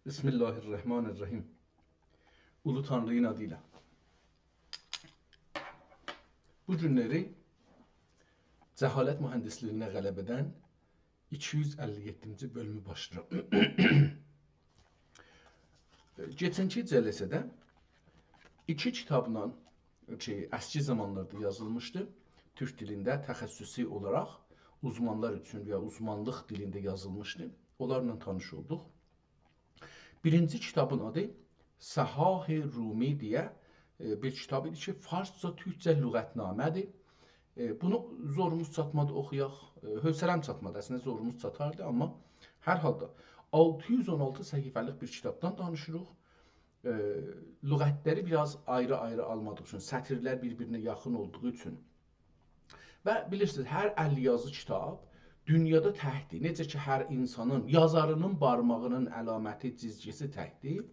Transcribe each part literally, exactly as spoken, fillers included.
بسم الله الرحمن الرحیم. اولو تانری‌نین آدی ایله. بو گونلری جهالت مهندسلیگینه غلبه‌دن ایکی یوز اللی یئددینجی بؤلومو باشلاییرام. کئچنکی جلسه‌ده ایکی کیتابلا کی، اسکی زامانلاردا یازیلمیشدی، تورک دیلینده تخصصی اولاراق اوزمانلار اوچون و یا اوزمانلیق دیلینده یازیلمیشدی. اونلارلا تانیش اولدوق. بیرینجی کیتابین آدی صحاح رومی دئیه، ائ، بیر کیتاب ایدی کی، فارسجا، تورکجه لغت‌نامه‌دیر. ائ، بونو زوروموز چاتمادی اوخویاق. ائ، حوصله‌م چاتمادی. اصلینده زوروموز چاتاردی، آمما هر حالدا آلتی یوز اون آلتی صفحه‌لیک بیر کیتابدان دانیشیریق. ائ، لغت‌لری بیر آز آیری-آیری آلمادیغی اوچون، سطیرلر بیر-بیرینه یاخین اولدوغو اوچون. و بیلیرسینیز، هر ال یازی کیتاب دونیادا تکدیر. نئجه کی، هر اینسانین، یازاری‌نین بارماغی‌نین علامتی، جیزگی‌سی تکدیر،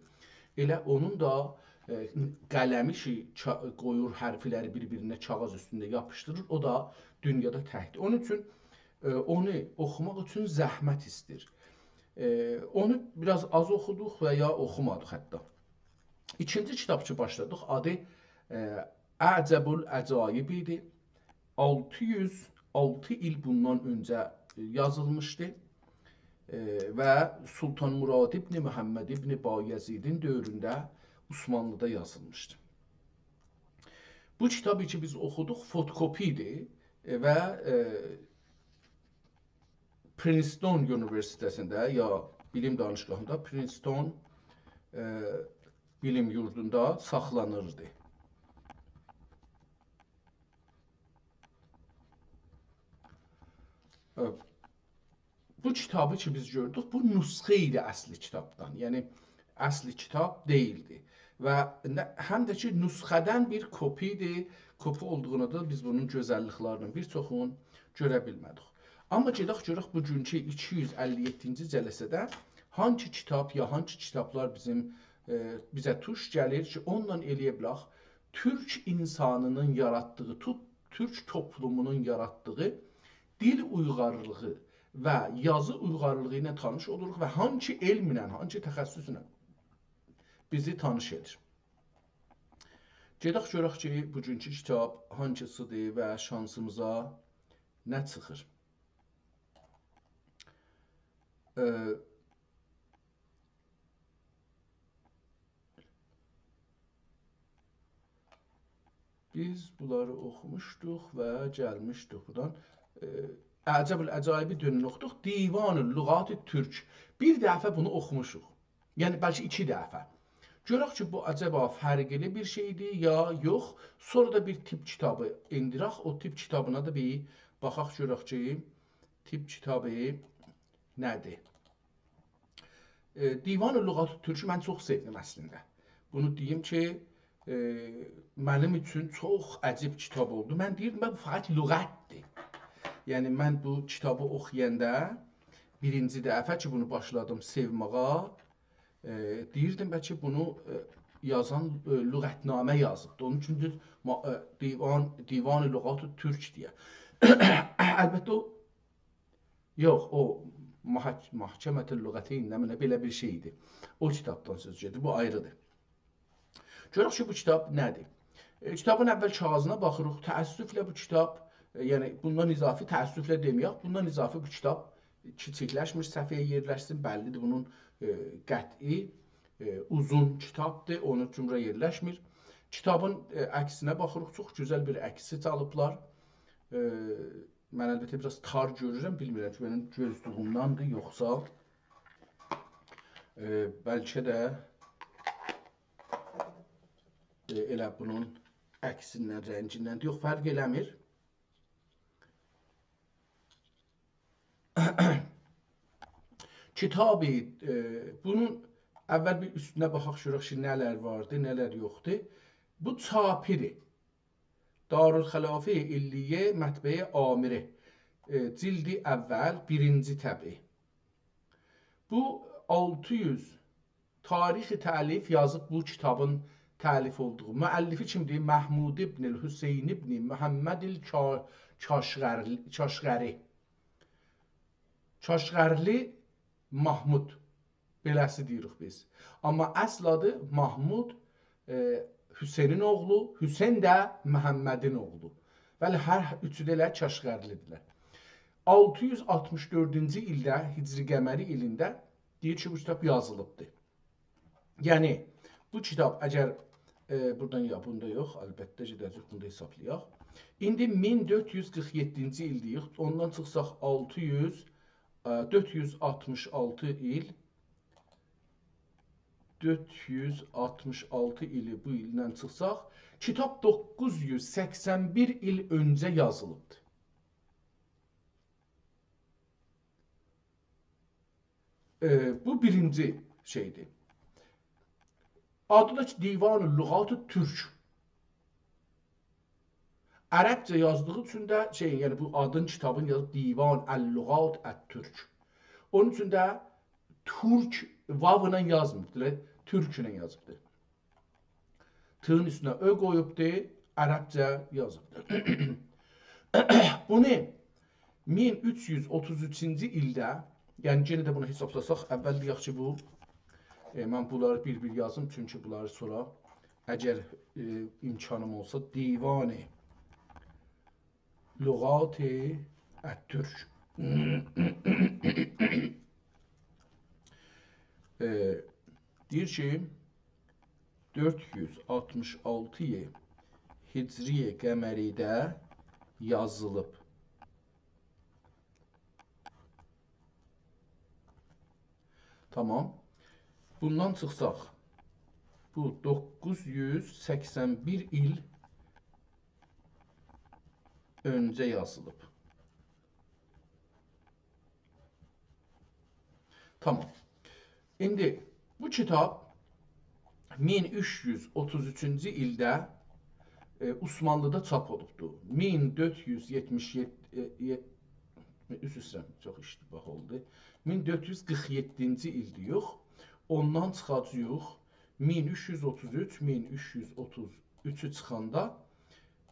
ائله اونون دا، ائ، قلمی کی، کا-، قویور حرفلری بیر-بیرینه کاغیذ اوستونده یاپیشدیریر، او دا دونیادا تکدیر. اونون اوچون، ائ، اونو اوخوماق اوچون زحمت ایسته‌ییر. ائ، اونو بیر آز آز اوخودوق و یا اوخومادیق حتی. ایکینجی کیتاب کی، باشلادیق، آدی، ائ، اعجب العجایب ایدی. آلتی یوز آلتی ایل بوندان اؤنجه یازیلمیشدی. ائ، و سلطان مراد ابن محمد ابن بایزیدین دؤورونده عثمانلی‌دا یازیلمیشدی. بو کیتابی کی، بیز اوخودوق، فوتوکوپی ایدی، ائ، و، ائ، پرینستون اونیوئرسیته‌تینده یا بیلیم دانشگاهیندا، پرینستون، ائ، بیلیم یوردوندا ساخلانیردی. ائ، بو کیتابی کی، بیز گؤردوک، بو نسخه ایدی اصلی کیتابدان. یعنی، اصلی کیتاب دئییلدی. و نه-، هم ده کی، نسخه‌دن بیر کپی ایدی. کپی اولدوغونا دا بیز بونون گؤزللیک‌لری‌نین بیر چوخونو گؤره بیلمه‌دیک. آمما گئدک گؤرک بوگونکو ایکی یوز اللی یئددینجی جلسه‌ده هانسی کیتاب یا هانسی کیتابلار بیزیم، ائ، بیزه توش گلیر کی، اونونلا ائلیه بیلک تورک اینسانی‌نین یاراتدیغی، تو-، تورک توپلومونون یاراتدیغی دیل اویغارلیغی و یازی اویغارلیغی ایله تانیش اولوروق و هانسی علمله، هانسی تخصصله بیزی تانیش ائدیر. گئدک گؤرک کی، بوگونکو کیتاب هانسیسیدیر و شانسیمیزا نه چیخیر. ائ، بیز بونلاری اوخوموشدوق و گلمیشدیک بورادان. ائ، اعجب العجایبی دونن اوخودوق. دیوان لغات ترک. بیر دفعه بونو اوخوموشوق. یعنی، بلکه ایکی دفعه. گؤرک کی، بو عجبا فرقلی بیر شئیدیر یا یوخ. سونرا دا بیر طب کیتابی ائندیرک. او طب کیتابینا دا بیر باخاق گؤرک کی، طب کیتابی نه‌دیر؟ ائ، دیوان لغات ترکی من چوخ سئودیم اصلینده. بونو دئییم کی، ائ، منیم اوچون چوخ عجیب کیتاب اولدو. من دئییردیم، «به، بو فقط لغتدیر.» یعنی، من بو کیتابی اوخویاندا، بیرینجی دفعه کی، بونو باشلادیم سئومه‌یه، ائ، دئییردیم، بلکه بونو، ائ، یازان، ائ، لغت‌نامه یازیبدی. اونون اوچون دور ما-، ائ، دیوان، دیوان لغات ترک دئیه. البته، او یوخ، او محک-، محکمة اللغتین، نه، نه بئله بیر شئیدی. او کیتابدان سؤز گئدیر، بو آیریدیر. گؤرک کی، بو کیتاب نه‌دیر؟ ائ، کیتابین اول کاغیذینا باخیریق. تأسفله بو کیتاب، ائ، یعنی بوندان اضافی، تأسفله دئمه‌یک، بوندان اضافی بو کیتاب کیچیکلشمیر، صفحه‌یه یئرلشسین، بللیدیر بونون، ائ، قطعی، ائ، اوزون کیتابدیر، اونون اوچون بورا یئرلشمیر. کیتابین، ائ، عکسینه باخیریق، چوخ گؤزل بیر عکسی آلیبلار. ائ، من البته بیر آز تار گؤرورم، بیلمیرم کی، منیم گؤزلویومدندیر، یوخسا، ائ، بلکه ده، ائ، ائله بونون عکسیندن، رنگیندن، یوخ، فرق ائله‌میر. کیتابی، ائ، بونون اول بیر اوستونه باخاق، گؤرک کی، نه‌لر واردی، نه‌لر یوخدور. بو چاپی‌دیر. دارالخلافه علیه، مطبعه عامره، ائ، جلد اول، بیرینجی طبعه. بو آلتی یوز تاریخ تألیف یازیب بو کیتابین تألیف اولدوغو. مؤلفی کیمدیر؟ محمود ابن الحسین ابن محمد الکا-، کاشغرلی، کاشغری. کاشغرلی محمود. بئله‌سی دئییریک بیز. آمما اصل آدی محمود، ائ، حسینین اوغلو، حسین ده محمدین اوغلو. بلی، هر اوچو ده ائله کاشغرلی‌دیرلر. آلتی یوز آلتمیش دؤردونجو ایلده، هجری قمری ایلینده دئییر کی، بو کیتاب یازیلیبدیر. یعنی، بو کیتاب اگر، ائ، بورادان یا، بوندا یوخ، البته، گئده‌جه‌ییک، بوندا حسابلایاق. ایندی مین دؤرد یوز قیرخ یئددینجی ایل دئییک، اوندان چیخساق آلتی یوز، ائ، دؤرد یوز آلتمیش آلتی ایل، دؤرد یوز آلتمیش آلتی ایلی بو ایلدن چیخساق، کیتاب دوققوز یوز سکسن بیر ایل اؤنجه یازیلیبدیر. ائ، بو بیرینجی شئیدیر. آدی دا کی، دیوان لغات ترک. عربجه یازدیغی اوچون ده شئی، یعنی بو آدین، کیتابین یازیب دیوان اللغات الترک. اونون اوچون ده تورک واو ایله یازماییبدیر، تورک ایله یازیبدیر. ت‌نین اوستونه اؤ قویوبدور، عربجه یازیبدیر. بونو مین اوچ یوز اوتوز اوچونجو ایلده، یعنی یئنه ده بونو حسابلاساق، اول دئیک کی، بو، ائ، من بونلاری بیر-بیر یازیم، چونکی بونلاری سونرا، اگر، ائ، امکانیم اولسا، دیوان لغات الترک. ائ، دئییر کی، دؤرد یوز آلتمیش آلتی هجری قمری‌ده یازیلیب. تامام. بوندان چیخساق، بو دوققوز یوز سکسن بیر ایل اؤنجه یازیلیب. تامام. ایندی بو کیتاب مین اوچ یوز اوتوز اوچونجو ایلده، ائ، عثمانلی‌دا چاپ اولوبدور. مین دؤرد یوز یئتمیش یئددی، ائ، یئ-، عذر ایسته‌ییرم، چوخ اشتباه اولدو. مین دؤرد یوز قیرخ یئددینجی ایلدیر، یوخ. اوندان چیخاجاغیق مین اوچ یوز اوتوز اوچ، مین اوچ یوز اوتوز اوچو چیخاندا،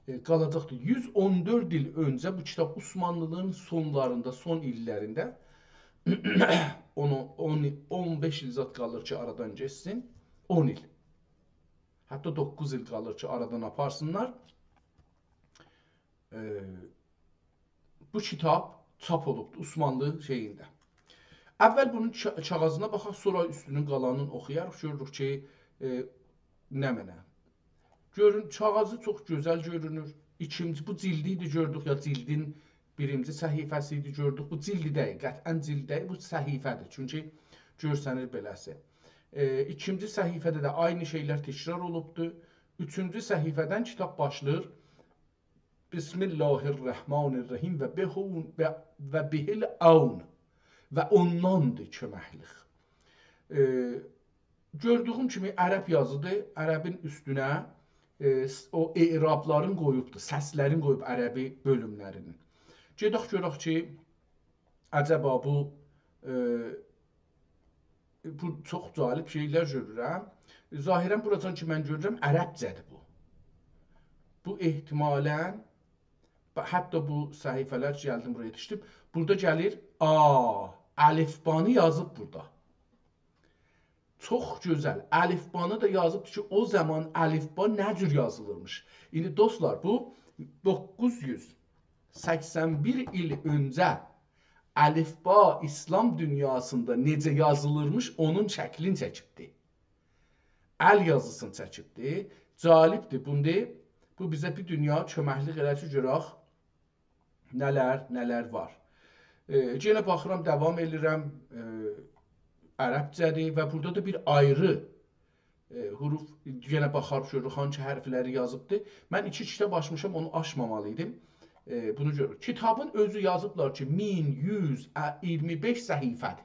ائ، قالاجاقدیر. یوز اون دؤرد ایل اؤنجه بو کیتاب عثمانلی‌نین سونلاریندا، سون ایللرینده، اون، اون، اون بئش ایل زاد قالیر کی، آرادان گئتسین. اون ایل. حتی دوققوز ایل قالیر کی، آرادان آپارسینلار. ائ، بو کیتاب چاپ اولوبدور عثمانلی شئیینده. اول بونون کا-، کاغیذینا باخاق، سونرا اوستونون قالانینی اوخویاریق. گؤروروک کی، ائ، نمنه. گؤرون، کاغیذی چوخ گؤزل گؤرونور. ایکینجی، بو جیلدی ایدی، گؤردوک یا، جیلدین بیرینجی صفحه‌سی ایدی، گؤردوک. بو جیلدی دئییل، قطعاً جیلد دئییل، بو صفحه‌دیر. چونکی گؤرسنیر بئله‌سی. ائ، ایکینجی صفحه‌ده ده عینی شئیلر تکرار اولوبدور. اوچونجو صفحه‌دن کیتاب باشلاییر. بسم الله الرحمن الرحیم و بهون-، و، و به‌العون. و اونداندیر کؤمکلیک. ائ، گؤردویوم کیمی عرب یازیدیر. عربین اوستونه، ائ، س-، او اعرابلارین قویوبدور، سسلرین قویوب عربی بؤلوملرینین. گئدک گؤرک کی، عجبا بو، ائ، بو چوخ جالب شئیلر گؤرورم. ظاهراً بوراجان کی من گؤرورم، عربجه‌دیر بو. بو احتمالاً، ب-، حتی بو صفحه‌لر کی گلدیم بورایا یئتیشدیم. بورادا گلیر، آ، الفبانی یازیب بورادا. چوخ گؤزل. الفبانی دا یازیبدیر کی، او زامان الفبا نه جور یازیلیرمیش. ایندی دوستلار، بو دوققوز یوز سکسن بیر ایل اؤنجه الفبا ایسلام دونیاسیندا نئجه یازیلیرمیش، اونون شکلینی چکیبدی. ال یازیسینی چکیبدی. جالبدیر. بوندا بو بیزه بیر دونیا کؤمکلیک ائله‌دی کی، گؤرک نه‌لر، نه‌لر وار. ائ، یئنه باخیرام، داوام ائدیرم. ائ، عربجه‌دیر و بورادا دا بیر آیری، ائ، حروف، یئنه باخاریق، گؤروروک هانسی حرفلری یازیبدی. من ایکی کیتاب آچمیشام، اونو آچمامالی ایدیم. ائ، بونو گؤروروک. کیتابین اؤزو یازیبلار کی، مین یوز ایگیرمی بئش صفحه‌دیر.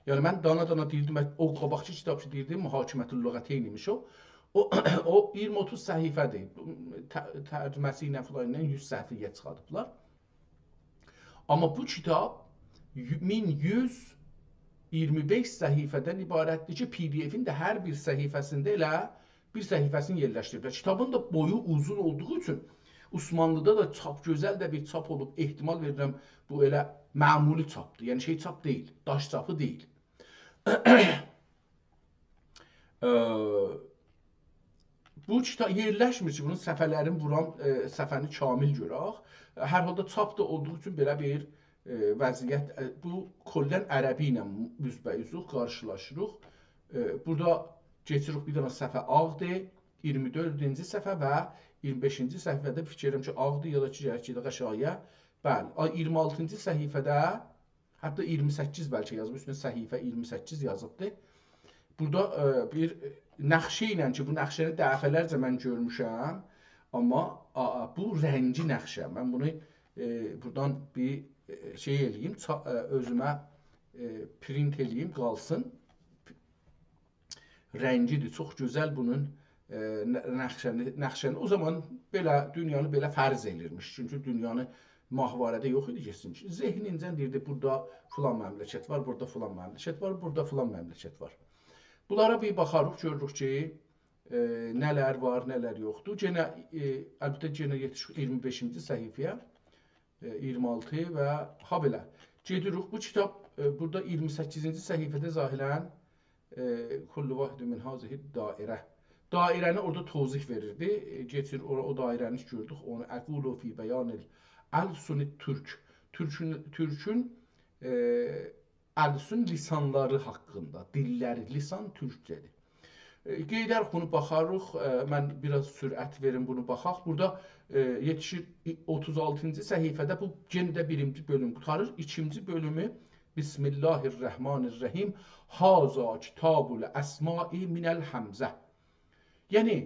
یعنی، من دانا-دانا دئییردیم، او قاباقکی کیتاب کی دئییردیم، محاکمة اللغتین ایمیش او. او، او ایگیرمی اوتوز صفحه‌دیر. ت-، ترجمه‌سی ایله فلان ایله یوز صفحه‌یه چیخاردیبلار. آمما بو کیتاب یو-، مین یوز ایگیرمی بئش صفحه‌دن عبارتدیر کی، پی‌دی‌افین ده هر بیر صفحه‌سینده ائله بیر صفحه‌سینی یئرلشدیریبلر. کیتابین دا بویو اوزون اولدوغو اوچون عثمانلی‌دا دا چاپ، گؤزل ده بیر چاپ اولوب، احتمال وئریرم، بو ائله معمولی چاپدیر. یعنی شئی چاپ دئییل، داش چاپی دئییل. ائ، بو کیتاب یئرلشمیر کی، بونون صفحه‌لرینی وورام، ائ، صفحه‌نی کامل گؤرک. هر حالدا چاپ دا اولدوغو اوچون بئله بیر، ائ، وضعیت، ائ، بو کلاً عربی ایله اوزبه‌اوزوق، قارشیلاشیریق. ائ، بورادا کئچیریک بیر دنه صفحه آغدیر، اییرمی دؤردونجو صفحه و اییرمی بئشینجی صفحه‌ده فیکیر ائدیرم کی، آغدیر یا دا کی، گرک گئدک آشاغی‌یا. بلی، آ، اییرمی آلتینجی صفحه‌ده حتی اییرمی سککیز بلکه یازیب، اوستونه صفحه اییرمی سککیز یازیبدی. بورادا، ائ، بیر نقشه ایله کی، بو نقشه‌نی دفعه‌لرجه من گؤرموشم، آمما، آ، آ، بو رنگی نقشه. من بونو، ائ، بورادان بیر، ائ، شئی ائله‌ییم، چا-، ائ، اؤزومه، ائ، پرینت ائله‌ییم، قالسین. رنگی‌دیر، چوخ گؤزل بونون، ائ، ن-، نقشه‌نی، نقشه‌نی. او زامان بئله، دونیانی بئله فرض ائدیرمیش. چونکی دونیانی ماهواره‌ده یوخ ایدی، کئچمیش. ذهنینجه دئییردی، بورادا فلان مملکت وار، بورادا فلان مملکت وار، بورادا فلان مملکت وار. بونلارا بیر باخاریق، گؤروروک کی، ائ، نه‌لر وار، نه‌لر یوخدور. یئنه، ائ، البته، یئنه یئتیشیریک اییرمی بئشینجی صفحه‌یه. ائ، اییرمی آلتی و هابئله. گئدیریک، بو کیتاب، ائ، بورادا اییرمی سککیزینجی صفحه‌ده ظاهراً، ائ، «کل واحد من هذه الدائرة». دایره‌نی اورادا توضیح وئریردی. ائ، کئچیر اورا، او دایره‌نی گؤردوک، اونو «أقول في بيان الألسن الترك». تورکون، تورکون، ائ، السن لیسانلاری حاقیندا، دیللری، لیسان تورکجه‌دیر. ائ، قئییدریک بونو باخاریق. ائ، من بیر آز سرعت وئریم بونو باخاق. بورادا، ائ، یئتیشیر اوتوز آلتینجی صفحه‌ده، بو یئنه ده بیرینجی بؤلوم قوتاریر. ایکینجی بؤلومو: «بسم الله الرحمن الرحیم. هذا کتاب الأسماء من الهمزة». یعنی،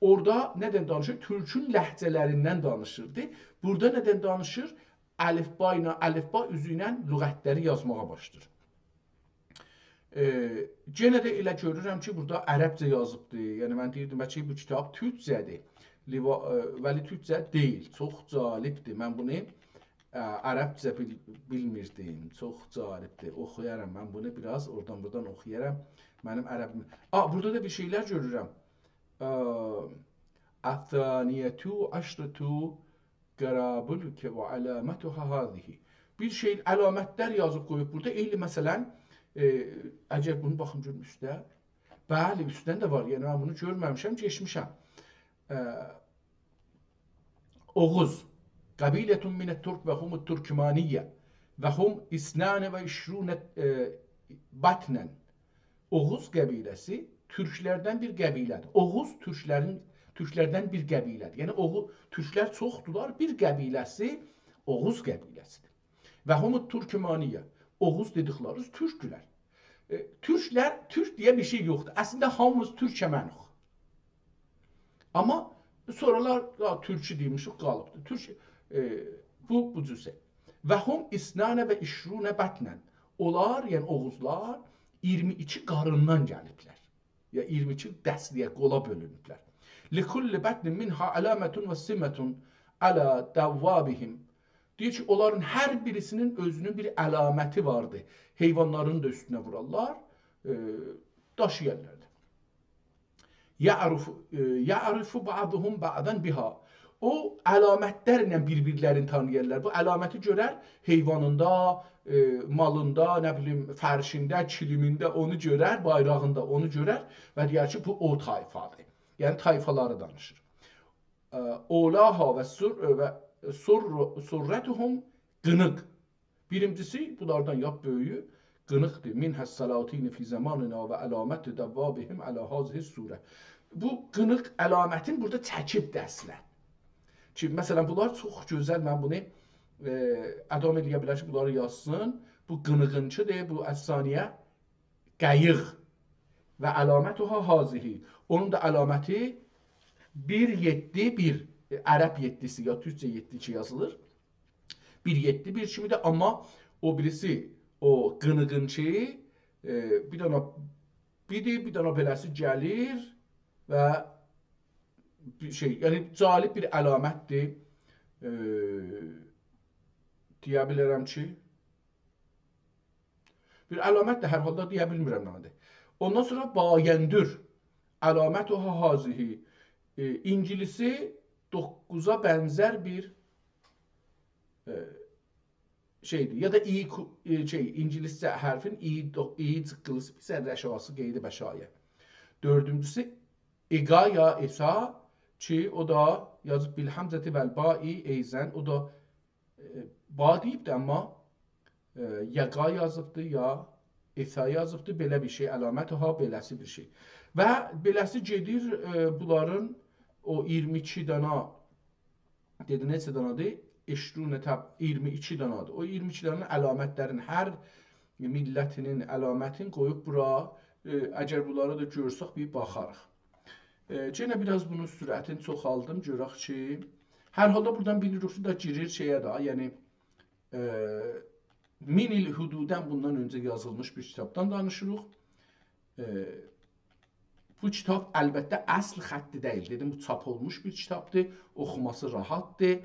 اورادا نه‌دن دانیشیر؟ تورکون لهجه‌لریندن دانیشیردی. بورادا نه‌دن دانیشیر؟ الفبا ایله، الفبا اوزو ایله لغتلری یازماغا باشلاییر. ائ، یئنه ده ائله گؤرورم کی، بورادا عربجه یازیبدی. یعنی، من دئییردیم، بلکه بو کیتاب تورکجه‌دیر. لیوا-، ائ، ولی تورکجه دئییل. چوخ جالبدیر. من بونو، ائ، عربجه بیل-، بیلمیردیم. چوخ جالبدیر. اوخویارام. من بونو بیر آز اورادان بورادان اوخویارام. منیم عربیم. آ، بورادا دا بیر شئیلر گؤرورم. ائ، «الثانية عشرة قرابلك وعلامتها هذه». بیر شئی، علامتلر یازیب قویوب بورادا. ائله، مثلاً، ائ، اگر بونو باخیم گؤروم اوسته. بلی، اوستدن ده وار. یعنی، من بونو گؤرمه‌میشم، کئچمیشم. ائ، اوغوز. «قبيلة من الترك وهم التركمانية وهم اثنان وعشرون، ائ، بطنا». اوغوز قبیله‌سی تورکلردن بیر قبیله‌دیر. اوغوز تورکلرین، تورکلردن بیر قبیله‌دیر. یعنی اوغو-، تورکلر چوخدولار، بیر قبیله‌سی اوغوز قبیله‌سیدیر. «وهم التركمانية». اوغوز دئدیکلری تورکدولر. ائ، تورکلر، تورک دئیه بیر شئی یوخدور. اصلینده هامیمیز تورکمنوخ. آمما سونرالار دا تورکو دئمیشیک، قالیبدیر. تورک، ائ، بو، بو جوزه. «وهم اثنان وعشرون بطنا». اونلار، یعنی اوغوزلار، اییرمی ایکی قاریندان گلیبلر. یا اییرمی ایکی دسته‌یه، قولا بؤلونوبلر. «لكل بطن منها علامة وسمة على دوابهم». دئییر کی، اونلارین هر بیریسینین اؤزونون بیر علامتی واردی. حیوانلارین دا اوستونه وورارلار، ائ، داشییارلار دا. «يعرف، ائ، يعرف بعضهم بعضا بها». او علامتلرله بیر-بیرلرینی تانییارلار. بو علامتی گؤرر حیوانیندا، ائ، مالیندا، نه بیلیم، فرشینده، کیلیمینده اونو گؤرر، بایراغیندا اونو گؤرر و دئیر کی، بو او طایفادیر. یعنی طایفالاری دانیشیر. ائ، «أولاها وسر-، و سر-، سرتهم قنق». بیرینجیسی، بونلاردان لاپ بؤیویو قنقدیر. «منها السلاطين في زماننا وعلامة دوابهم على هذه الصورة». بو قنق علامتین بورادا چکیبدیر اصلاً. کی، مثلاً، بونلار چوخ گؤزل، من بونو، ائ، آدام ائلیه بیلر کی، بونلاری یازسین. بو قنقینکیدیر، بو «الثانية» قاییق. «وعلامتها هذه». اونون دا علامتی بیر یئددی بیر. ائ، عرب یئددیسی یا تورکجه یئددی ایکی یازیلیر. بیر یئددی بیر کیمیدیر، آمما او بیریسی، او قنقینکی، ائ، بیر دنه بیردیر، بیر دنه بئله‌سی گلیر و بیر شئی، یعنی جالب بیر علامتدیر. ائ، دئیه بیلرم کی، بیر علامت ده هر حالدا دئیه بیلمیرم نه‌دیر. اوندان سونرا «بایندر»، «علامتها هذه». ائ، اینگیلیسی دوققوزا بنزر بیر، ائ، شئیدیر. یا دا ای کو-، ائ، شئی، اینگیلیسجه حرفین ای دو-، ای جیققیلیسی بیر ذره آشاغیسی، قید بشایه. دؤردونجوسو، ایگا یا ایسا کی، او دا یازیب بالهمزة والباء أيضا، او دا، ائ، با دئییبدی، آمما، ائ، یقا یازیبدی، یا ایسا یازیبدی، بئله بیر شئی، علامت‌ها بئله‌سی بیر شئی. و بئله‌سی گئدیر، ائ، بونلارین او اییرمی ایکی دانا دئدی، نئچه دانادیر؟ عشرون تب-، اییرمی ایکی دانادیر. او اییرمی ایکی دانانین علامت‌لرین، هر میللتینین علامتین قویوب بورا. ائ، اگر بونلاری دا گؤرسک، بیر باخاریق. ائ، یئنه بیر آز بونون سرعتینی چوخالدیم، گؤرک کی، هر حالدا بورادان بیلیریک کی، دا گیریر شئیه ده، یعنی، ائ، مین ایل حدوداً بوندان اؤنجه یازیلمیش بیر کیتابدان دانیشیریق. ائ، بو کیتاب البته اصل خطی دئییل. دئدیم، بو چاپ اولموش بیر کیتابدیر، اوخوماسی راحتدیر.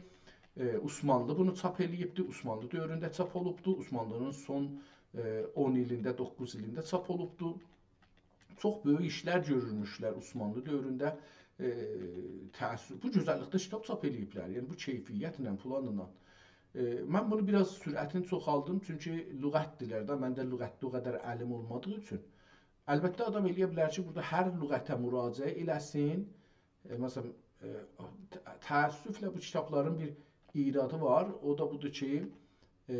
ائ، عثمانلی بونو چاپ ائله‌ییبدی، عثمانلی دؤورونده چاپ اولوبدو، عثمانلی‌نین سون، ائ، اون ایلینده، دوققوز ایلینده چاپ اولوبدو. چوخ بؤیوک ایشلر گؤرورموشلر عثمانلی دؤورونده. ائ، تأسف، بو گؤزللیکده کیتاب چاپ ائله‌ییبلر. یعنی بو کیفیتله، پولانلا. ائ، من بونو بیر آز سرعتینی چوخالدیم، چونکی لغت‌دیرلر ده، من ده لغتده او قدر الیم اولمادیغی اوچون. البته، آدام ائلیه بیلر کی، بورادا هر لغته مراجعه ائله‌سین. ائ، مثلا، ائ، ت-، تأسفله بو کیتابلارین بیر ایرادی وار. او دا بودور کی، ائ،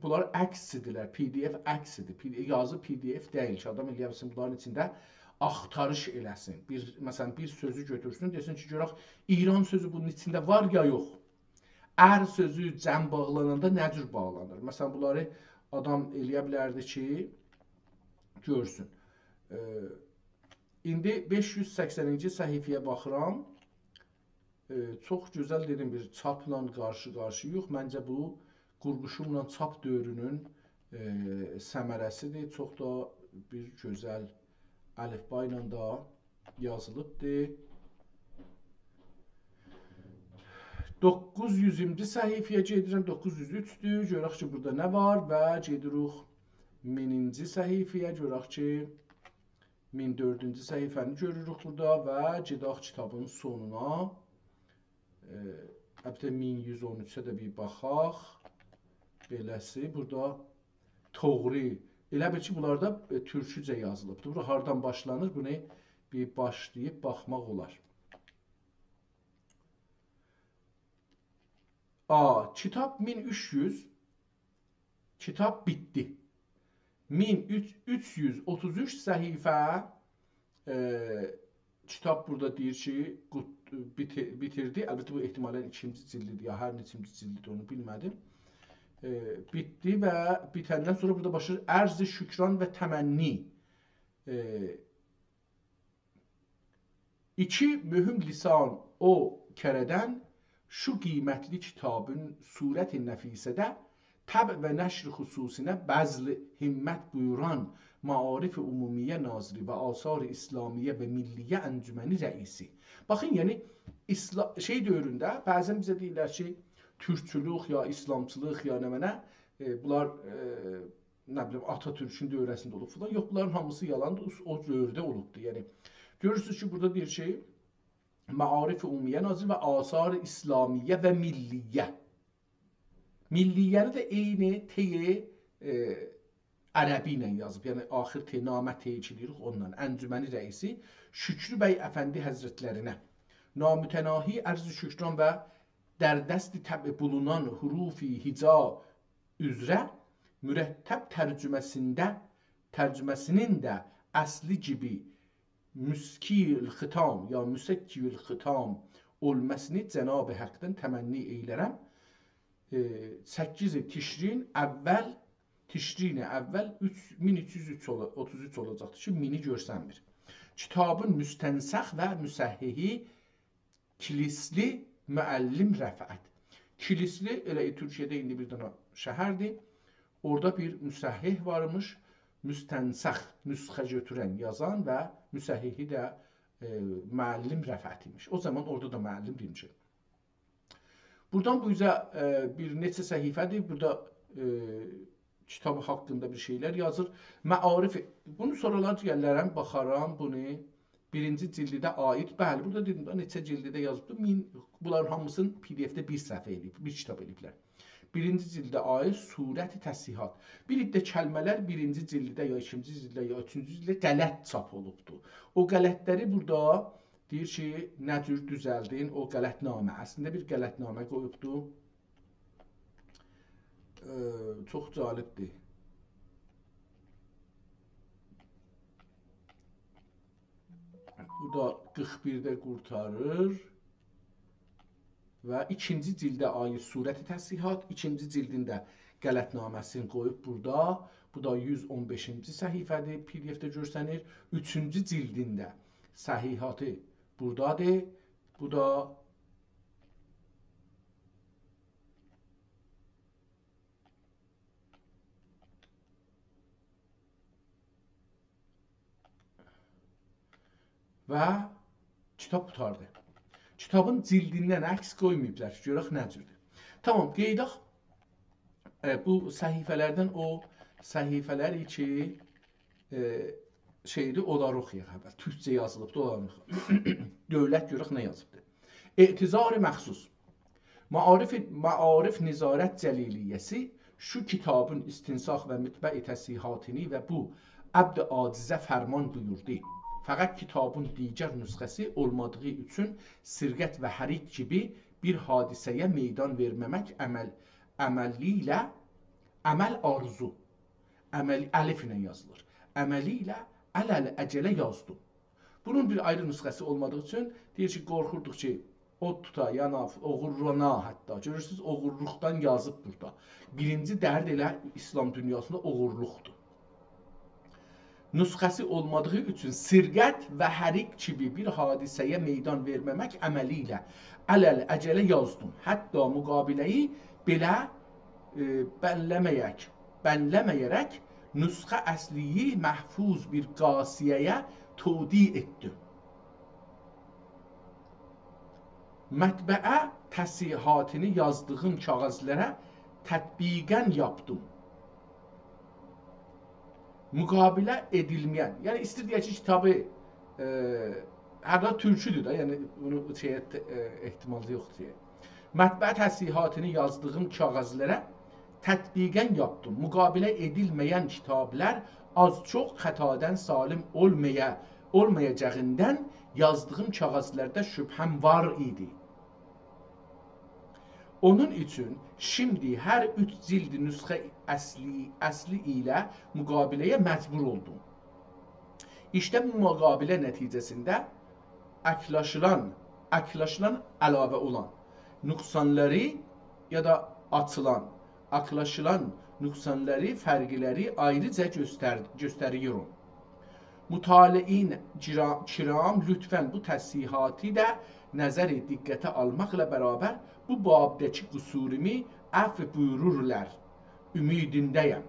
بونلار عکس‌دیرلر، پی دی اف عکس‌دیر. پی دی، یازی پی دی اف دئییل کی، آدام ائلیه بیلسین بونلارین ایچینده آختاریش ائله‌سین. بیر، مثلا، بیر سؤزو گؤتورسون، دئسین کی، گؤرک ایران سؤزو بونون ایچینده وار یا یوخ. ار سؤزو جمع باغلاناندا نه جور باغلانیر؟ مثلا، بونلاری آدام ائلیه بیلردی کی، گؤرسون. ائ، ایندی بئش یوز سکسنینجی صفحه‌یه باخیرام. ائ، چوخ گؤزل، دئدیم، بیر چاپلا قارشی-قارشی‌یوخ. منجه، بو قورقوشونلا چاپ دؤورونون، ائ، ثمره‌سی‌دیر. چوخ دا بیر گؤزل الیفبا ایله ده یازیلیبدیر. دوققوز یوزونجو صفحه‌یه گئدیرم، دوققوز یوز اوچدور. گؤرک کی، بورادا نه وار و گئدیریک مینینجی صفحه‌یه، گؤرک کی، مین دؤردونجو صفحه‌نی گؤروروک بورادا و گئدک کیتابین سونونا. ائ، البته، مین یوز اون اوچه ده بیر باخاق. بئله‌سی، بورادا توغری. ائله بیل کی، بونلاردا، ائ، تورکوجه یازیلیبدیر. بورا هاردان باشلانیر، بونو بیر باشلاییب باخماق اولار. آ، کیتاب مین اوچ یوز، کیتاب بیتدی. مین اوچ، اوچ یوز اوتوز اوچ صفحه، ائ، کیتاب بورادا دئییر کی، قوت-، بیتی-، بیتیردی. البته، بو احتمالاً ایکینجی جیلدی‌دیر، یا هر نئچینجی جیلدی‌دیر، اونو بیلمه‌دیم. ائ، بیتدی و بیتندن سونرا بورادا باشلاییر: «عرض شکران و تمنی». ائ، «ایکی مهم لسان او کره‌دن، شو قیمتلی کیتابین صورت نفیسه‌ده طبع و نشر خصوصینه بذل همت بویوران معارف عمومیه ناظری و آثار اسلامیه و ملیه انجمنی رئیسی». باخین، یعنی، ایسلا-، شئی دؤورونده بعضاً بیزه دئییرلر کی، تورکچولوک یا ایسلامچیلیق یا نمنه، ائ، بونلار، ائ، نه بیلیم، آتاتورکون دؤوره‌سینده اولوب فلان. یوخ، بونلارین هامیسی یالاندیر، او، او دؤورده اولوبدور. یعنی، گؤرورسونوز کی، بورادا دئییر کی، معارف عمومیه ناظری و آثار اسلامیه و ملیه. ملیه‌نی ده عینی ت، ائ، عربی ایله یازیب. یعنی، آخیر ت، نامه ت کی دئییریک، اونونلا. انجمنی رئیسی شکری بی افندی حضرتلرینه نامتناهی عرض شکران و در دست طبع بولونان حروف هجا اوزره مرتب ترجمه‌سینده، ترجمه‌سینین ده اصلی گیبی مزکی الختام یا مزکی الختام اولماسینی جناب حقدن تمنی ائیلرم. ائ، سککیز تشرین اول، تشرین اول اوچ، مین اوچ یوز اوچ اولا-، اوتوز اوچ اولاجاقدیر کی، مینی گؤرسنمیر. کیتابین مستنسخ و مصححی کیلیسلی معلم رفعت. کیلیسلی ائله تورکیه‌ده ایندی بیر دنه شهردیر. اورادا بیر مصحح وارمیش، مستنسخ، نسخه گؤتورن، یازان و مصححی ده، ائ، معلم رفعت ایمیش. او زامان اورادا دا معلم دئمیشم. بورادان بو اوزه، ائ، بیر نئچه صفحه‌دیر. بورادا، ائ، کیتاب حاقیندا بیر شئیلر یازیر. معارف، بونو سونرالار گلرم، باخارام بونو. بیرینجی جیلدیده عاید، بلی، بورادا دئدیم ده، نئچه جیلدیده یازیبدیر. مین، بونلارین هامیسینی پی دی اف‌ده بیر صفحه ائله‌ییب، بیر کیتاب ائله‌ییبلر. بیرینجی جلده عایید صورت تصحیحات. بیر عده کلمه‌لر بیرینجی جلده یا ایکینجی جلده یا اوچونجو جلده غلط چاپ اولوبدو. او غلط‌لری بورادا دئییر کی، نه جور دوزلدین او غلط‌نامه. اصلینده بیر غلط‌نامه قویوبدو. ائ، چوخ جالبدیر. بو دا قیرخ بیرده قورتاریر. و ایکینجی جلده عایید صورت تصحیحات، ایکینجی جلدین ده غلط‌نامه‌سینی قویوب بورادا. بو دا یوز اون بئشینجی صفحه‌دیر، پی دی اف‌ده گؤرسنیر. اوچونجو جلدین ده صحیحاتی بورادادیر. بو دا و کیتاب قوتاردی. کیتابین جلدیندن عکس قویماییبلار کی، گؤرک نه جوردور. تامام، قئییداق. ائ، بو صفحه‌لردن او صفحه‌لری کی، ائ، شئیدیر، اونلاری اوخویاق اول. تورکجه یازیلیبدیر، اونلاری اوخویاق. دؤولت گؤرک نه یازیبدیر. اعتذار مخصوص. معارف، معارف نظارت جلیلیه‌سی شو کیتابین استنساخ و مطبع تصحیحاتینی و بو عبد عاجزه فرمان بویوردو. فقط کیتابین دیگر نسخه‌سی اولمادیغی اوچون سرقت و حریق کیمی بیر حادثه‌یه میدان وئرمه‌مک عمل، عملی ایله، عمل آرزو، عمل الف ایله یازیلیر. عملی ایله علی‌العجله یازدیم. بونون بیر آیری نسخه‌سی اولمادیغی اوچون دئییر کی، قورخوردوق کی، اود توتا، یانا، اوغورلانا حتی. گؤرورسونوز، اوغورلوقدان یازیب بورادا. بیرینجی درد ائله ایسلام دونیاسیندا اوغورلوقدور. نسخه‌سی اولمادیغی اوچون سرقت و حریق کیمی بیر حادثه‌یه میدان وئرمه‌مک عملی ایله علی‌العجله یازدیم. حتی مقابله‌یی بئله، ائ، بنله‌مه‌یک، بنله‌مه‌یه‌رک نسخه اصلی‌یی محفوظ بیر قاصیه‌یه تودیع ائتدیم. مطبعه تصحیحاتینی یازدیغیم کاغیذلره تطبیقاً یاپدیم. مقابله ائدیلمه‌ین، یعنی ایسته‌ییر دئیه کی، کیتابی، ائ، هر دا تورکودور ده، یعنی بونو شئیه، ائ، احتمالی یوخدور کی. مطبعه تصحیحاتینی یازدیغیم کاغیذلره تطبیقاً یاپدیم. مقابله ائدیلمه‌ین کیتابلار آز چوخ خطادان سالم اولمایا، اولمایاجاغیندان یازدیغیم کاغیذلرده شبهه‌م وار ایدی. اونون اوچون شیمدی هر اوچ جلد نسخه اصلی، اصلی ایله مقابله‌یه مجبور اولدوم. ایشته بو مقابله نتیجه‌سینده اکلاشیلان، اکلاشیلان علاوه اولان نقصانلاری یا دا آچیلان، اکلاشیلان نقصانلاری، فرقلری آیریجا گؤستر، گؤستریرم. مطالعین کرا، کرام، لطفاً بو تصحیحاتی ده نظر دقته آلماقلا برابر بو بابداکی قصورومو عفو بویورورلار امیدینده‌یم.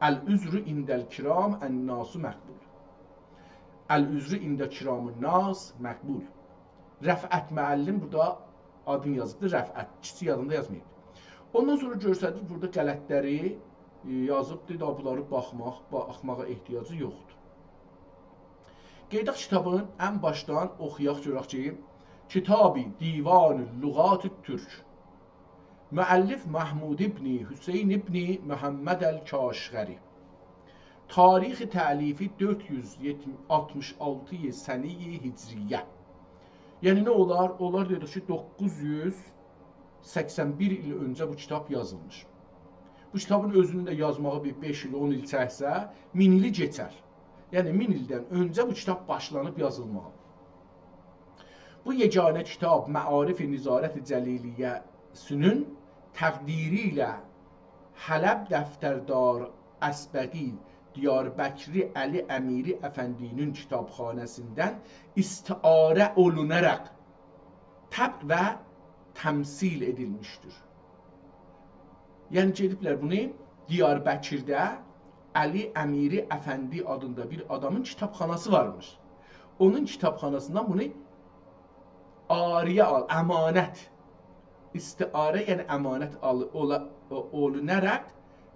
العذر عند الکرام الناس مقبول. العذر عند کرام الناس مقبول. رفعت معلم بورادا آدینی یازیبدیر، رفعت. کیچیک آدینی دا یازماییب. اوندان سونرا گؤرسدیر، بورادا غلطلری، ائ، یازیبدیر، دا بونلاری باخماق، باخماغا احتیاجی یوخدور. قئییداق کیتابین ان باشدان اوخویاق، گؤرک کی، کتاب دیوان لغات ترک. مؤلف محمود ابن حسین ابن محمد الکاشغری. تاریخ تألیفی دؤرد یوز آلتمیش آلتی سنه هجریه. یعنی نه اولار؟ اولار دئدیک کی، دوققوز یوز سکسن بیر ایل اؤنجه بو کیتاب یازیلمیش. بو کیتابین اؤزونون ده یازماغی بیر بئش ایل، اون ایل چکسه، مین ایلی کئچر. یعنی مین ایلدن اؤنجه بو کیتاب باشلانیب یازیلماغا. بو یگانه کیتاب معارف نظارت جلیلیه‌سینین تقدیری ایله حلب دفتردار اسبقی دیاربکری علی امیری افندی‌نین کیتابخانه‌سیندن استعاره اولوناراق طبع و تمثیل ائدیلمیشدیر. یعنی گئدیبلر بونو دیاربکرده علی امیری افندی آدیندا بیر آدامین کیتابخاناسی وارمیش. اونون کیتابخاناسیندان بونو عاریه آل، امانت، استعاره، یعنی امانت آل، اولا، او، اولوناراق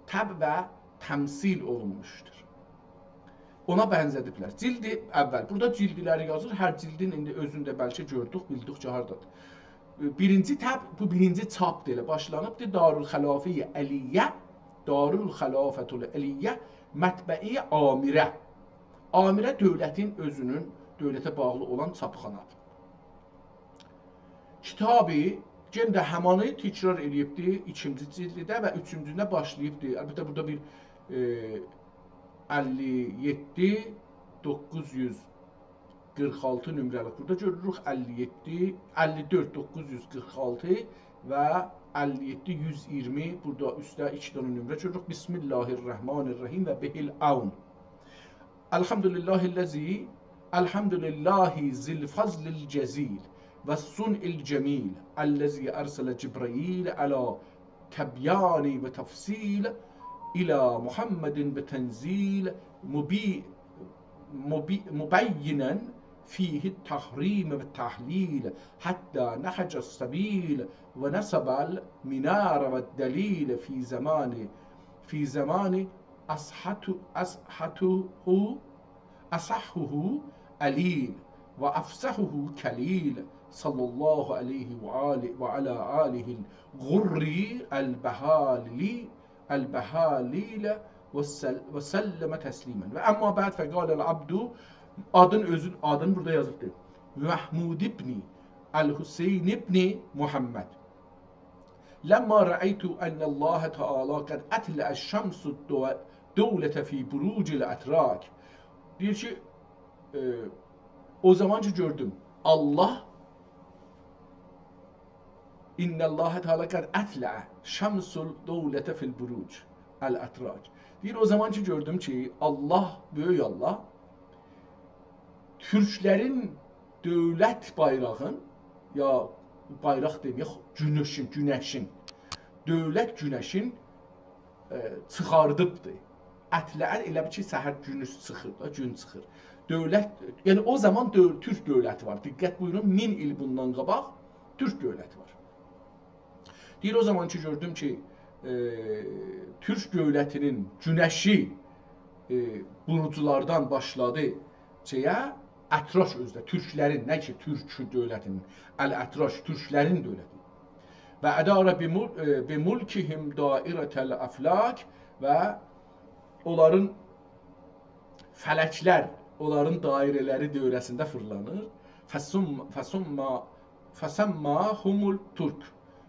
طبع و تمثیل اولونموشدور. اونا بنزه‌دیبلر. جلد اول. بورادا جلدلری یازیر. هر جلدین ایندی اؤزونو ده بلکه گؤردوک، بیلدیک کی، هاردادیر. بیرینجی تب، بو بیرینجی چاپدیر، ائله باشلانیبدیر. دارالخلافهٔ علیه، دارالخلافة العلیه، مطبعهٔ عامره. عامره دؤولتین اؤزونون، دؤولته باغلی اولان چاپخانادیر. کیتابی، یئنه ده همانی تکرار ائله‌ییبدی ایکینجی جلدده و اوچونجونده باشلاییبدی. البته، بورادا بیر، ائ، اللی یئددی، دوققوز یوز قیرخ آلتی نمره‌لیک بورادا گؤروروک، اللی یئددی، اللی دؤرد، دوققوز یوز قیرخ آلتی و اللی یئددی، یوز اییرمی، بورادا اوستده ایکی دنه نمره گؤروروک. بسم الله الرحمن الرحیم و به العون. الحمد لله الذی، الحمد لله ذی الفضل الجزیل و الصنع الجمیل الذی ارسل جبرائیل علی تبیان و تفصیل الی محمد بتنزیل مبی-، مبی-، مبینا فیه التحریم و التحلیل حتی نهج السبیل و نصب المنار و الدلیل فی زمان، فی زمان اصحته، اصحته، اصحه علیل و افصحه کلیل، صلی الله علیه و آله و علی آله الغر البهالیل، البهالیل و سل-، و سلم تسلیما. و اما بعد فقال العبد، آدین اؤزون، آدین بورادا یازیبدیر. محمود ابن الحسین ابن محمد. لما رأیت ان الله تعالی قد اطلع الشمس الدو-، دولة فی بروج الاتراک. دئییر کی، ائ، او زامان کی گؤردوم، الله، ان الله تعالی قد اطلع شمس الدولة فی البروج الاتراک. دئییر، او زامان کی گؤردوم کی، الله، بؤیوک الله، تورکلرین دؤولت بایراغین، یا بایراق دئمه‌یک، گونشین، گونشین، دؤولت گونشین، ائ، چیخاردیبدی. اطلع، ائله بیل کی، سحر گونوز چیخیر دا، گون چیخیر. دؤولت، یعنی او زامان دؤو-، تورک دؤولتی وار. دقت بویورون، مین ایل بوندان قاباق تورک دؤولتی وار. دئییر، او زامان کی گؤردوم کی، ائ، تورک دؤولتینین گونشی، ائ، بوروجلاردان باشلادی شئیه، اتراک اؤزو ده، تورکلرین، نه کی تورک دؤولتینین، الاتراک، تورکلرین دؤولتی. و ادار بمل-، ائ، بملکهم دائرة الافلاک، و اونلارین فلکلر، اونلارین دایره‌لری دؤوره‌سینده فیرلانیر. فسم-، فسمّا، فسمّاهم الترک.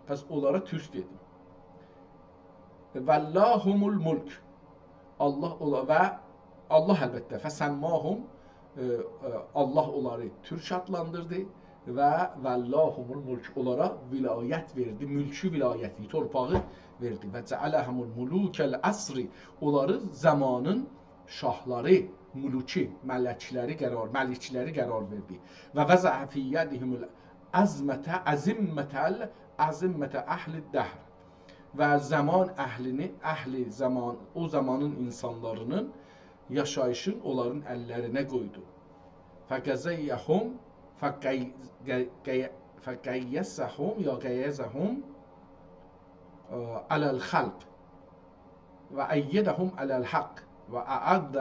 پس اونلارا تورک دئدی. ولاهم الملک. الله اولا-، و الله البته، فسمّاهم، ائ، ائ، الله اونلاری تورک آدلاندیردی و ولاهم الملک، اونلارا ولایت وئردی، ملکی ولایتی، تورپاغی وئردی. و جعلهم الملوک العصر، اونلاری زامانین شاهلاری، ملوکی، ملکلری قرار، ملکلری قرار وئردی. و وضع فی یدهم العظمة، عظمة ال-، عظمة اهل الدهر. و زامان اهلینی، اهل زامان، او زامانین اینسانلارینین یاشاییشین اونلارین اللرینه قویدو. فقضیهم، فقی-، قی-، قی-، فقیسهم یا قیسهم، اه، علی الخلق و ایدهم علی الحق و اعز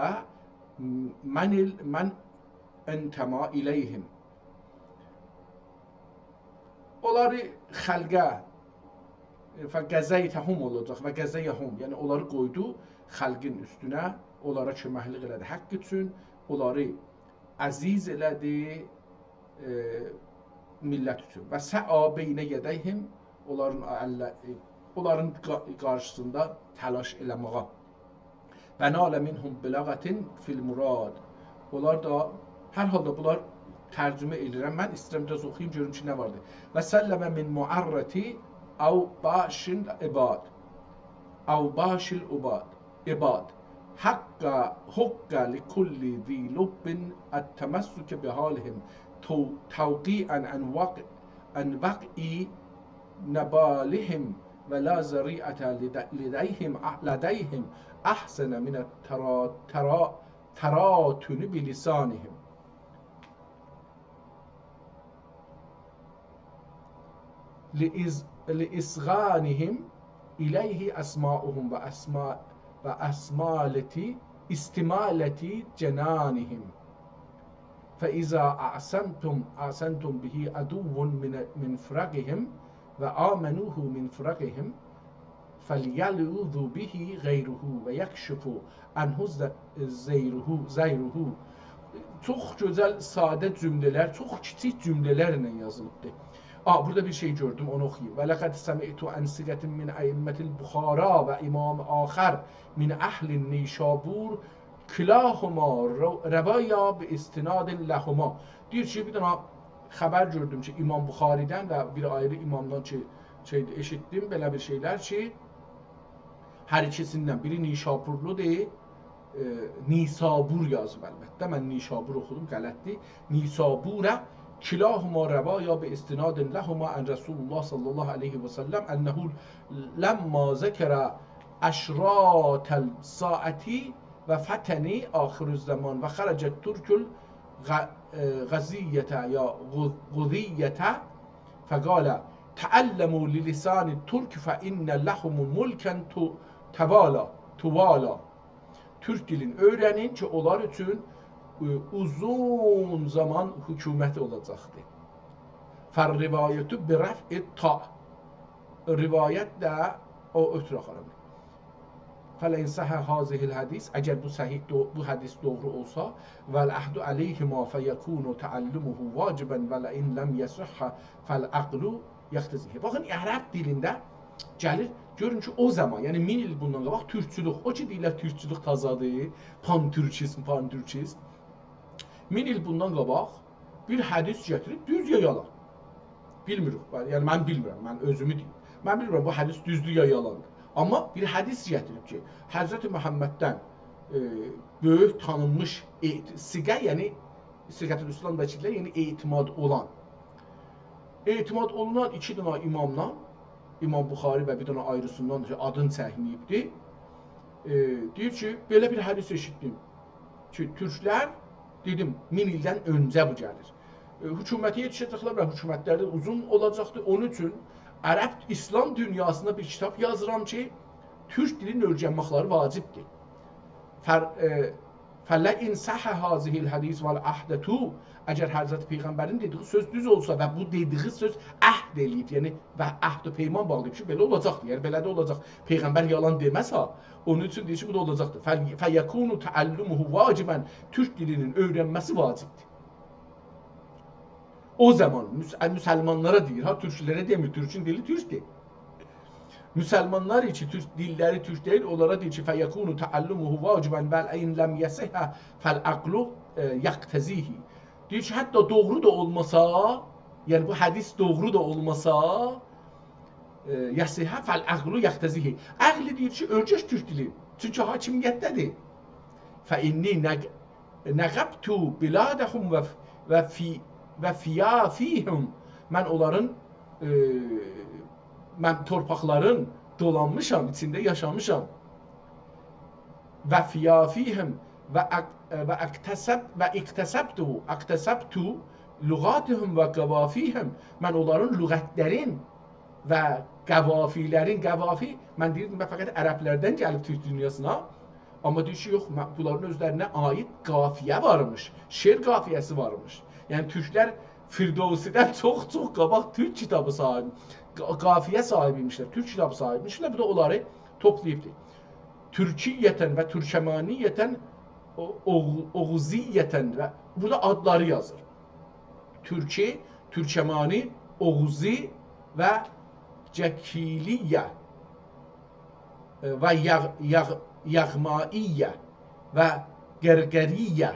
من ال-، من انتمى الیهم. اونلاری خلقه، فقضیتهم اولاجاق، و قضیهم، یعنی اونلاری قویدو خلقین اوستونه، اونلارا کؤمکلیک ائله‌دی حق اوچون، اونلاری عزیز ائله‌دی، ائ، میللت اوچون. و سعی بین یدیهم، اونلارین الله-، ائ، اونلارین قا-، قارشیسیندا تلاش ائله‌مه‌یه. و نال منهم بلغة فی المراد. اونلار دا، هر حالدا بونلار ترجمه ائله‌ییرم. من ایسته‌ییرم بیر آز اوخویوم، گؤروم کی، نه واردی. و سلّم من معرّة اوباش العباد. اوباش العباد. عباد. حق، حق لکل ذی لب التمسّک بحالهم تو-، توقیعاً عن وقع، عن وقع نبالهم و لا ذریعة لد-، لدیهم، لدیهم احسن من الترا-، ترا-، تراتن بلسانهم. لإص-، لإصغائهم إليه أسماعهم وأسما-، وأسمالة، استمالة جنانهم. فإذا أعصمتم، أعصمتم به عدوا من، من فرقهم وآمنوه من فرقهم، فليلوذ به غيره ويكشف عنه ز-، زيره، زيره. چوخ گؤزل، ساده جمله‌لر، چوخ کیچیک جمله‌لرله یازیلیبدیر. آ، بورادا بیر شئی گؤردوم، اونو اوخویوم. ولقد سمعت عن ثقة من أئمة البخارى وإمام آخر من أهل نيشابور كلاهما رو-، روايا بإسناد لهما. دئییر کی، بیر دنه خبر گؤردوم کی، امام بخاری‌دن و بیر آیری امامدان کی، شئی، ائشیتدیم بئله بیر شئیلر کی، هر ایکیسیندن، بیری نیشابورلودور، ائ، نیسابور یازیب البته. من نیشابور اوخودوم، غلطدیر. نیسابور، كلاهما روايا بإسناد لهما عن رسول الله صلى الله عليه وسلم أنه لما ذكر أشراط الساعة وفتن آخر الزمان وخرج الترك الغ-، ائ، غزية یا غ-، غزية فقال: تعلموا لسان الترك فإن لهم ملكا تو-، توالى، توالى. تورک دیلینی اؤیره‌نین کی، اونلار اوچون، ائ، اوزون زامان حکومت اولاجاقدیر. فالرواية برفع التاء. روایت ده او اؤتور آخاریم. فلئن صح هذه الحديث، اگر بو صحیح دو-، بو حدیث دوغرو اولسا، والعهد عليهما فيكون تعلمه واجبا ولئن لم يصح فالعقل يقتضيه. باخین، عرب دیلینده گلیر، گؤرون کی، او زامان، یعنی مین ایل بوندان قاباق تورکچولوک، او کی دئییرلر تورکچولوک تازادیر، پان‌تورکیزم، پان‌تورکیزم. مین ایل بوندان قاباق بیر حدیث گتیریب، دوز یا یالان. بیلمیریک، یعنی من بیلمیرم، من اؤزومو دئییم. من بیلمیرم بو حدیث دوزدور یا یالاندیر. آمما بیر حدیث گتیریب کی، حضرت محمددن، ائ، بؤیوک تانینمیش اعت-، ثقه، یعنی ثقة الاسلام دا کی، یعنی اعتماد اولان. اعتماد اولونان ایکی دنه امامدان، امام بخاری و بیر دنه آیریسیندان کی، آدین چکمه‌ییبدی. ائ، دئییر کی، بئله بیر حدیث ائشیتدیم کی، تورکلر، دئدیم، مین ایلدن اؤنجه بو گلیر. ائ، حکومته یئتیشه‌جکلر و حکومتلری ده اوزون اولاجاقدیر. اونون اوچون عرب ایسلام دونیاسیندا بیر کیتاب یازیرام کی، تورک دیلینی اؤیرنمکلری واجبدیر. فر-، ائ، فلئن صح هذه الحديث والعهد تو، اگر حضرت پیغمبرین دئدیگی سؤز دوز اولسا و بو دئدیگی سؤز عهد ائله‌ییب، یعنی و عهد و پیمان باغلاییب کی، بئله اولاجاقدیر، یعنی بئله ده اولاجاق. پیغمبر یالان دئمز ها. اونون اوچون دئییر کی، بو دا اولاجاقدیر. فل-، فیکون تعلمه واجبا، تورک دیلینین اؤیرنمه‌سی واجبدیر. او زامان مس-، مسلمانلارا دئییر ها، تورکلره دئمیر، تورکون دیلی تورکدور. مسلمانلار کی، تورک، دیللری تورک دئییل، اونلارا دئییر کی، فیکون تعلمه واجبا ولئن لم یصح فالعقل، ائ، یقتضیه. دئییر کی، حتی دوغرو دا اولماسا، یعنی بو حدیث دوغرو دا اولماسا، ائ، یصح فالعقل یقتضیه. عقل دئییر کی، اؤیرش تورک دیلی. چونکی حاکمیتده‌دیر. فإنی نق-، نقبت بلادهم و، و فی-، و فیافیهم. من اونلارین، ائ، من تورپاقلارین دولانمیشام، ایچینده یاشامیشام. و فیافیهم و اق-، و اکتسب-، و اکتسبت، اکتسبت لغاتهم و قوافیهم. من اونلارین لغتلرین و قوافی‌لرین، قوافی، من دئییردیم، فقط عربلردن گلیب تورک دونیاسینا. آمما دئییر کی، یوخ، من، بونلارین اؤزلرینه عایید قافیه وارمیش، شعر قافیه‌سی وارمیش. یعنی، تورکلر فردوسی‌دن چوخ-چوخ قاباق تورک کیتابی صاحیبی، قا-، قافیه صاحیبی ایمیشلر، تورک کیتابی صاحیبی ایمیشلر. بو دا اونلاری توپلاییبدیر. ترکیة و ترکمانیة، او-، اوغ-، اوغوزیة و بورادا آدلاری یازیر. تورکی، تورکمانی، اوغوزی و جکیلیه، ائ، و یاغ-، یاغ-، یاغماییه و قرقریه.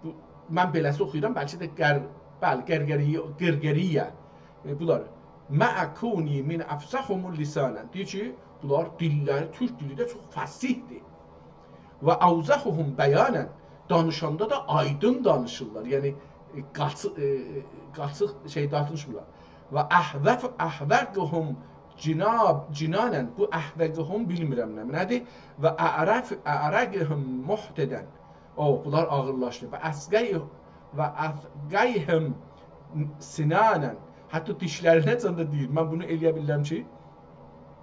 بو، من بئله‌سی اوخویورام، بلکه ده قر-، بلی، قرقریه، قرقریه. ائ، بونلار، مع کونی من افصحهم لسانا. دئییر کی، بونلار دیللری، تورک دیلی ده چوخ فصیحدیر. و اوضحهم بیانا، دانیشاندا دا آیدین دانیشیرلار. یعنی، ائ، قاچی-، ائ، قاچیق شئی دانیشمیرلار. و احوف-، احوقهم جناب-، جنانا، بو احوقهم بیلمیرم نه، نه‌دیر. و اعرف-، اعرقهم محتدا. او، بونلار آغیرلاشدی. و اثقی-، و اثقیهم سنانا. حتی دیشلرینه‌جن ده دئییر. من بونو ائلیه بیلیرم کی،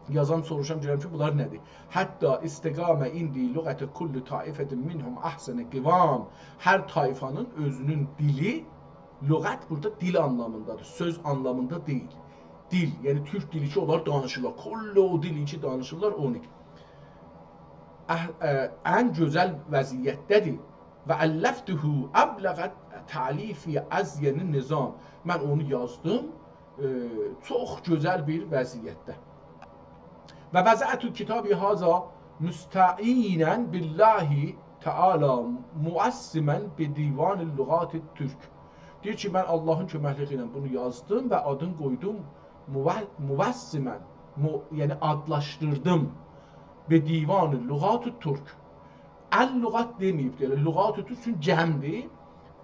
یازام، سوروشام، گؤرم کی، بونلار نه‌دیر؟ «حتی استقام عندی لغة کل طایفة منهم احسن قوام.» هر طایفانین اؤزونون دیلی، لغت بورادا دیل آنلامیندادیر، سؤز آنلامیندا دئییل. دیل، یعنی تورک دیلی کی، اونلار دانیشیرلار. کل او دیلی کی، دانیشیرلار، اونو. اه، اه، ان گؤزل وضعیتده‌دیر. «و ألفته أبلغ تألیف أزین نظام.» من اونو یازدیم، ائ، چوخ گؤزل بیر وضعیتده. «و وضعت کتابی هذا مستعینا بالله تعالی معصما بدیوان لغات الترک.» دئییر کی، من آللاهین کؤمکلیگی ایله بونو یازدیم و آدین قویدوم مو-، معصما، مو-، یعنی آدلاشدیردیم، «بدیوان لغات الترک». اللغات دئمه‌ییبدی، ائله لغات تورک چون جمعدیر.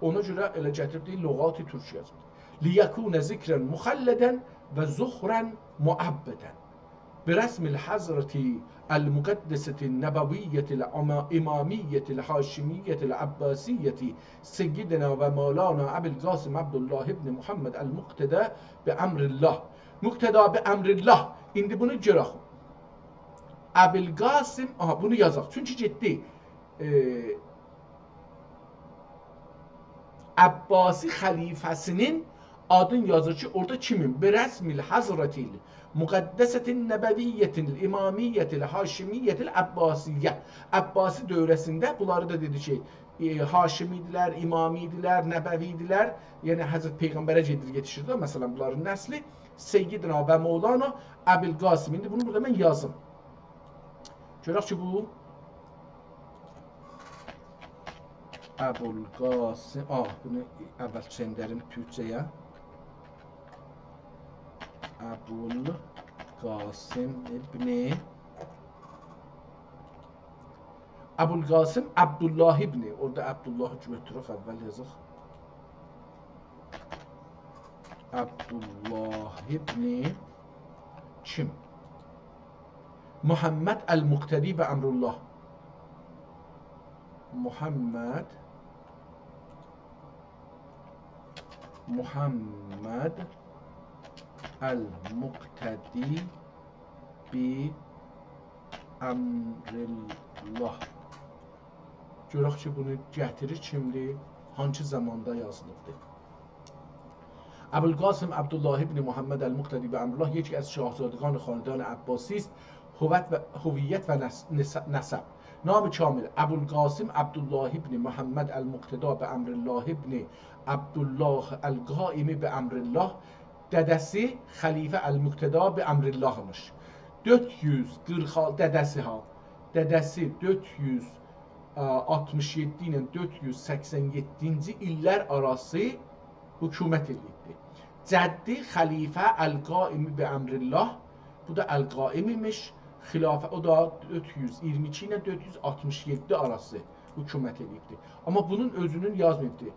اونا گؤره ائله گتیریب دئییر، لغات تورک یازیب. «لیکون ذکرا مخلدا و ذخرا معبدا برسم الحضرة المقدسة النبوية الأما-، الإمامية الهاشمية العباسية سيدنا ومولانا أبي القاسم عبد الله بن محمد المقتدى بأمر الله.» مقتدی به امر الله. ایندی بونو گؤرک. ابوالقاسم، آها، بونو یازاق. چونکی گئتدی، ائ، عباسی خلیفه‌سینین آدین یازیر کی، اورادا کیمین؟ «برسم الحضرة المقدسة النبوية الإمامية الهاشمية العباسية.» عباسی دوره‌سینده بونلاری دا دئدی کی، ائ، هاشمی‌دیلر، امامی‌دیلر، نبوی‌دیلر، یعنی حضرت پیغمبره گئدیر، یئتیشیر ده، مثلا، بونلارین نسلی سیدنا و مولانا ابوالقاسم. ایندی بونو بورادا من یازیم. گؤرک کی، بو ابوالقاسم، آه، بونو اول چئویریم تورکجه‌یه. ابوالقاسم ابن ابوالقاسم عبدالله ابن، اورادا عبداللهی گؤتورک، اول یازاق. عبدالله ابن کیم؟ محمد المقتدی به امر الله. محمد، محمد المقتدی به امر الله. گؤرک کی، بونو گتیریر کیمدیر، هانسی زاماندا یازیلیبدیر. ابوالقاسم عبدالله ابن محمد المقتدی به امر الله یکی از شاهزادگان خاندان عباسی است. هوت و، هویت و نس-، نس-، نسب. نام کامل: ابوالقاسم عبدالله ابن محمد المقتدی به امر الله ابن عبدالله القائم به امر الله. دده‌سی خلیفه المقتدی به امر الله‌میش. دؤرد یوز قیرخ آل-، دده‌سی ها. دده‌سی دؤرد یوز آلتمیش یئددی ایله دؤرد یوز سکسن یئددینجی ایللر آراسی حکومت ائله‌ییبدی. جدی خلیفه القائم به امر الله، بو دا القائم ایمیش، خلافه، او دا دؤرد یوز ایگیرمی ایکی ایله دؤرد یوز آلتمیش یئددی آراسی حکومت ائله‌ییبدی. آمما بونون اؤزونون یازماییبدی.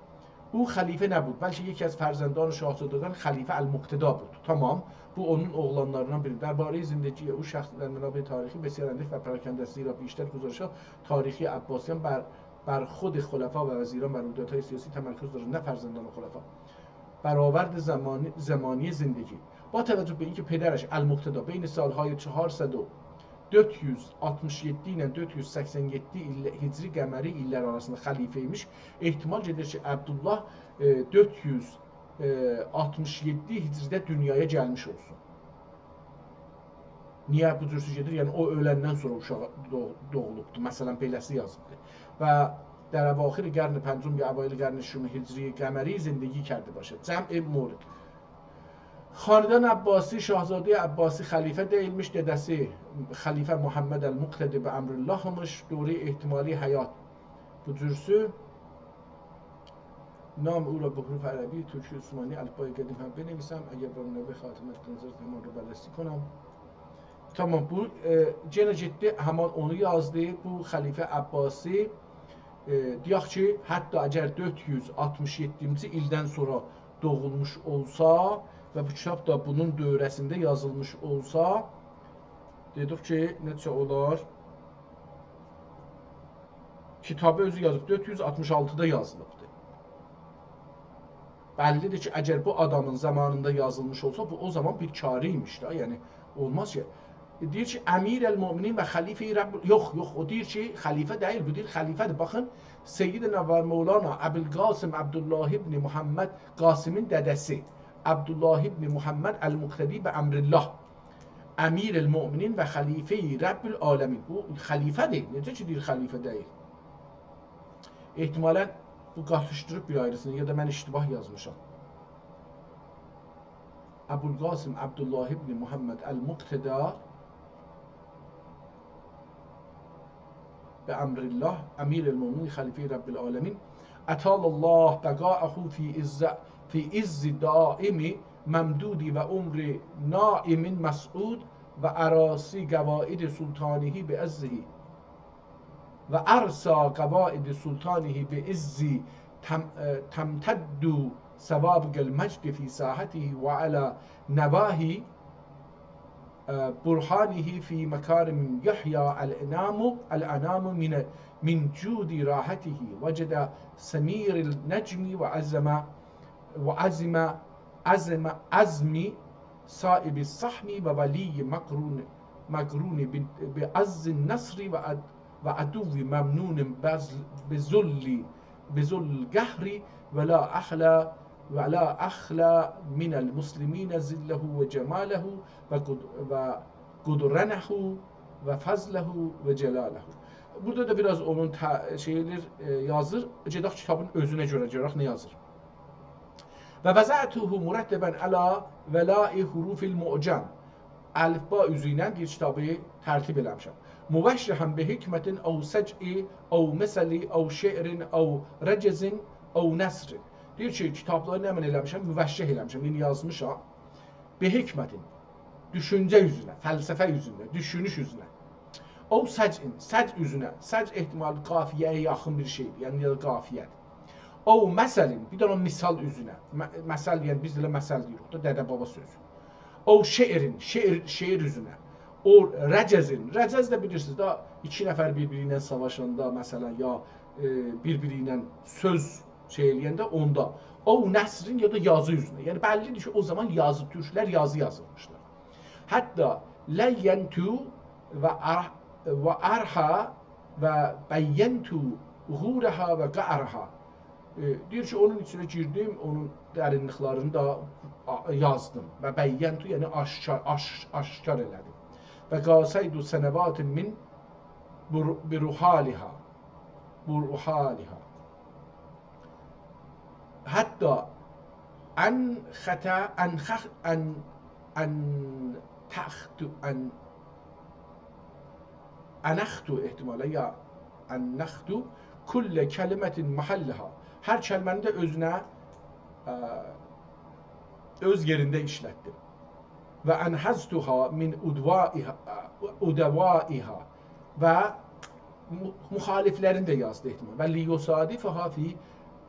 او خلیفه نبود، بلکه یکی از فرزندان شاهزادگان خلیفه المقتدی بود. تمام، بو اونون اوغلانلاریندان بیری. درباره‌ی زندگی او شخص در منابع تاریخی بسیار اندک و پراکنده‌ست، زیرا بیشتر گزارش‌ها تاریخی عباسیان بر، بر خود خلفا و وزیران و رویدادهای سیاسی تمرکز دارد، نه فرزندان خلفا. برآورد زمانی، زمانی زندگی. با توجه به اینکه پدرش المقتدی بین سال‌های چهارصد و دؤرد یوز آلتمیش یئددی ایله دؤرد یوز سکسن یئددی ایل-، هجری قمری ایللر آراسیندا خلیفه ایمیش، احتمال گئدیر کی، عبدالله، ائ، دؤرد یوز آلتمیش یئددی هجریده دونیایا گلمیش اولسون. نییه بو جور سؤز گئدیر؟ یعنی، او اؤلندن سونرا اوشاغی دو-، دوغولوبدور. مثلا، بئله‌سی یازیبدیر. «و در اواخر قرن پنجم یا اوایل قرن ششم هجری قمری زندگی کرده باشد.» جمع مورد. خاندان عباسی، شاهزاده عباسی خلیفه دئییلمیش، دده‌سی خلیفه محمد المقتدی به امر الله‌میش، دوره احتمالی حیات. بو جورسو نام او را به حروف عربی، ترکی، عثمانی، الفبای قدیم هم بنویسم، اگر به منابع خاتمه نظر همان رو بررسی کنم. تمام، بو، ائ، یئنه گئتدی، همان اونو یازدی. بو خلیفه عباسی، ائ، دئیک کی، حتی اگر دؤرد یوز آلتمیش یئددینجی ایلدن سونرا دوغولموش اولسا و بو کیتاب دا بونون دوره‌سینده یازیلمیش اولسا، دئدیک کی، نئچه اولار؟ کیتابی اؤزو یازیب، دؤرد یوز آلتمیش آلتیدا یازیلیبدیر. بللی‌دیر کی، اگر بو آدامین زامانیندا یازیلمیش اولسا، بو او زامان بیر کاری ایمیش ده، یعنی اولماز کی. دئییر کی، امیرالمؤمنین و خلیفهٔ رب، یوخ، یوخ، او دئییر کی، خلیفه دئییل، بو دئییر خلیفه‌دیر. باخین، سیدنا و مولانا ابوالقاسم عبدالله ابن محمد، قاسمین دده‌سی، عبدالله ابن محمد المقتدی به امرالله، امیرالمؤمنین و خلیفهٔ رب العالمین. بو خلیفه‌دیر. نئجه کی، دئییر خلیفه دئییل؟ احتمالاً بو قاتیشدیریب بیر آیریسینی، یا دا من اشتباه یازمیشام. ابوالقاسم عبدالله ابن محمد المقتدی به امرالله، امیرالمؤمنین، خلیفهٔ رب العالمین، اطال الله بقاءه فی عز، فی عز دائم ممدود و عمر ناعم مسعود و اراسیٰ قواعد سلطانه بعزه و ارسیٰ قواعد سلطانه بعز تم-، تمتد سوابق المجد فی ساحته و علی نواحی برهانه فی مکارم یحیی الانام، الانام من، من جود راحته وجد ثمیر النجم و عظم، و عظم، عظم، عظم صاحب السهم و ولی مقرون، مقرون ب-، بعز النصر و عد-، و عدو ممنون بذ-، بذل، بذل القهر و لا اخلی، و لا اخلی من المسلمین ذله و جماله و قد-، و قدرنه و فضله و جلاله. بورادا دا بیر آز اونون ته-، شئی ائله‌ییر، ائ، یازیر. گئدک کیتابین اؤزونه گؤره گؤرک نه یازیر. و وضعته مرتباً علی ولاء حروف المعجم. الفبا اوزو ایله دئییر کیتابی ترتیب ائله‌میشم. موشّحاً بحکمة او صجع او مثل او شعر او رجز او نثر. دئییر کی، کیتابلاری نمنه ائله‌میشم؟ موشّح ائله‌میشم، یعنی یازمیشام. بحکمة، دوشونجه اوزونه، فلسفه اوزونه، دوشونوش اوزونه. او صجع، صجع اوزونه. صجع احتمال قافیه‌یه یاخین بیر شئیدیر، یعنی یا دا قافیه‌دیر. او مثل، بیر دنه مثال اوزونه. م-، مثل، یعنی بیز ائله مثل دئییریک دا، دده-بابا سؤزو. او شعر، شعر، شعر اوزونه. او رجز، رجز ده بیلیرسینیز دا، ایکی نفر بیر-بیری ایله ساواشاندا، مثلاً، یا، ائ، بیر-بیری ایله سؤز شئی ائله‌ینده اوندا. او نثر یا دا یازی اوزونه. یعنی بللی‌دیر کی، او زامان یازی، تورکلر یازی یازیرمیشلار. حتی لینت و ار-، و ارحا و بینت غورها و قعرها. ائ، دئییر کی، اونون ایچینه گیردیم، اونون درینلیکلرینی ده آ-، یازدیم. و بینت، یعنی آشکار، آش-، آشکار ائله‌دیم. و قاسیت سنوات من بر-، برحالها. برحالها. حتی انخت، انخ-، ان-، انتخت، ان-، انخت احتمالاً، یا انخت کل کلمة محلها. هر کلمه‌نی ده اؤزونه، اه، اؤز یئرینده ایشلتدیم. و انحازتها من عدوائها، عدوائها. و م-، مخالفلرینی ده یازدی احتمال. و لیصادفها فی،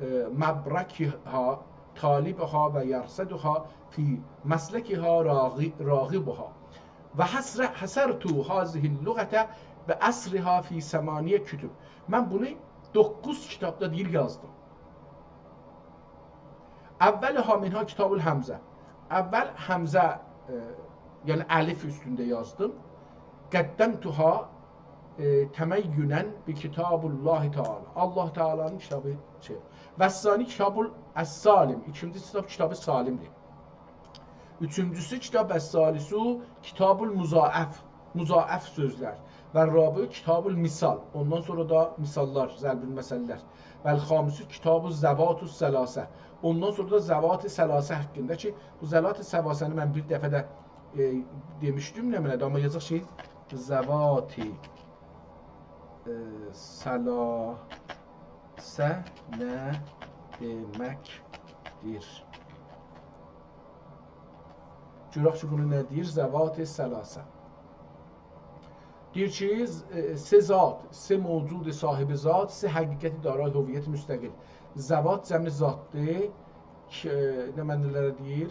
اه، مبرکها طالبها و یرصدها فی مسلکها راغ-، راغبها. و حصر-، حصرت هذه اللغة بأسرها فی ثمانیة کتب. من بونو دوققوز کیتابدا دئییر یازدیم. اولها منها کتاب الهمزة. اول همزه، ائ، یعنی الف اوستونده یازدیم. قدمتها، ائ، تمیناً بکتاب الله تعالی. الله تعالی‌نین کیتابی شئی. و الثانی کتاب السالم. ایکینجی کیتاب، کتاب سالم‌دیر. اوچونجوسو کتاب الثالث، کتاب المضاعف، مضاعف سؤزلر. و الرابع کتاب المثال، اوندان سونرا دا مثاللار، ضرب المثل‌لر. و الخامس کتاب الذوات الثلاثة، اوندان سونرا دا ذوات ثلاثه حاقیندا کی، بو ذوات ثلاثه‌نی من بیر دفعه ده، ائ، دئمیشدیم، نمنه‌دیر، آمما یازاق کی، ذوات، ائ، ثلاثه نه دئمکدیر؟ گؤرک کی، بونو نه دئییر؟ ذوات ثلاثه. دئییر کی، ز-، ائ، سه ذات، سه موجود صاحب ذات، سه حقیقت دارای هویت مستقل. ذوات جمع ذاتدیر. ک-، ائ، نمنه‌لره دئییر؟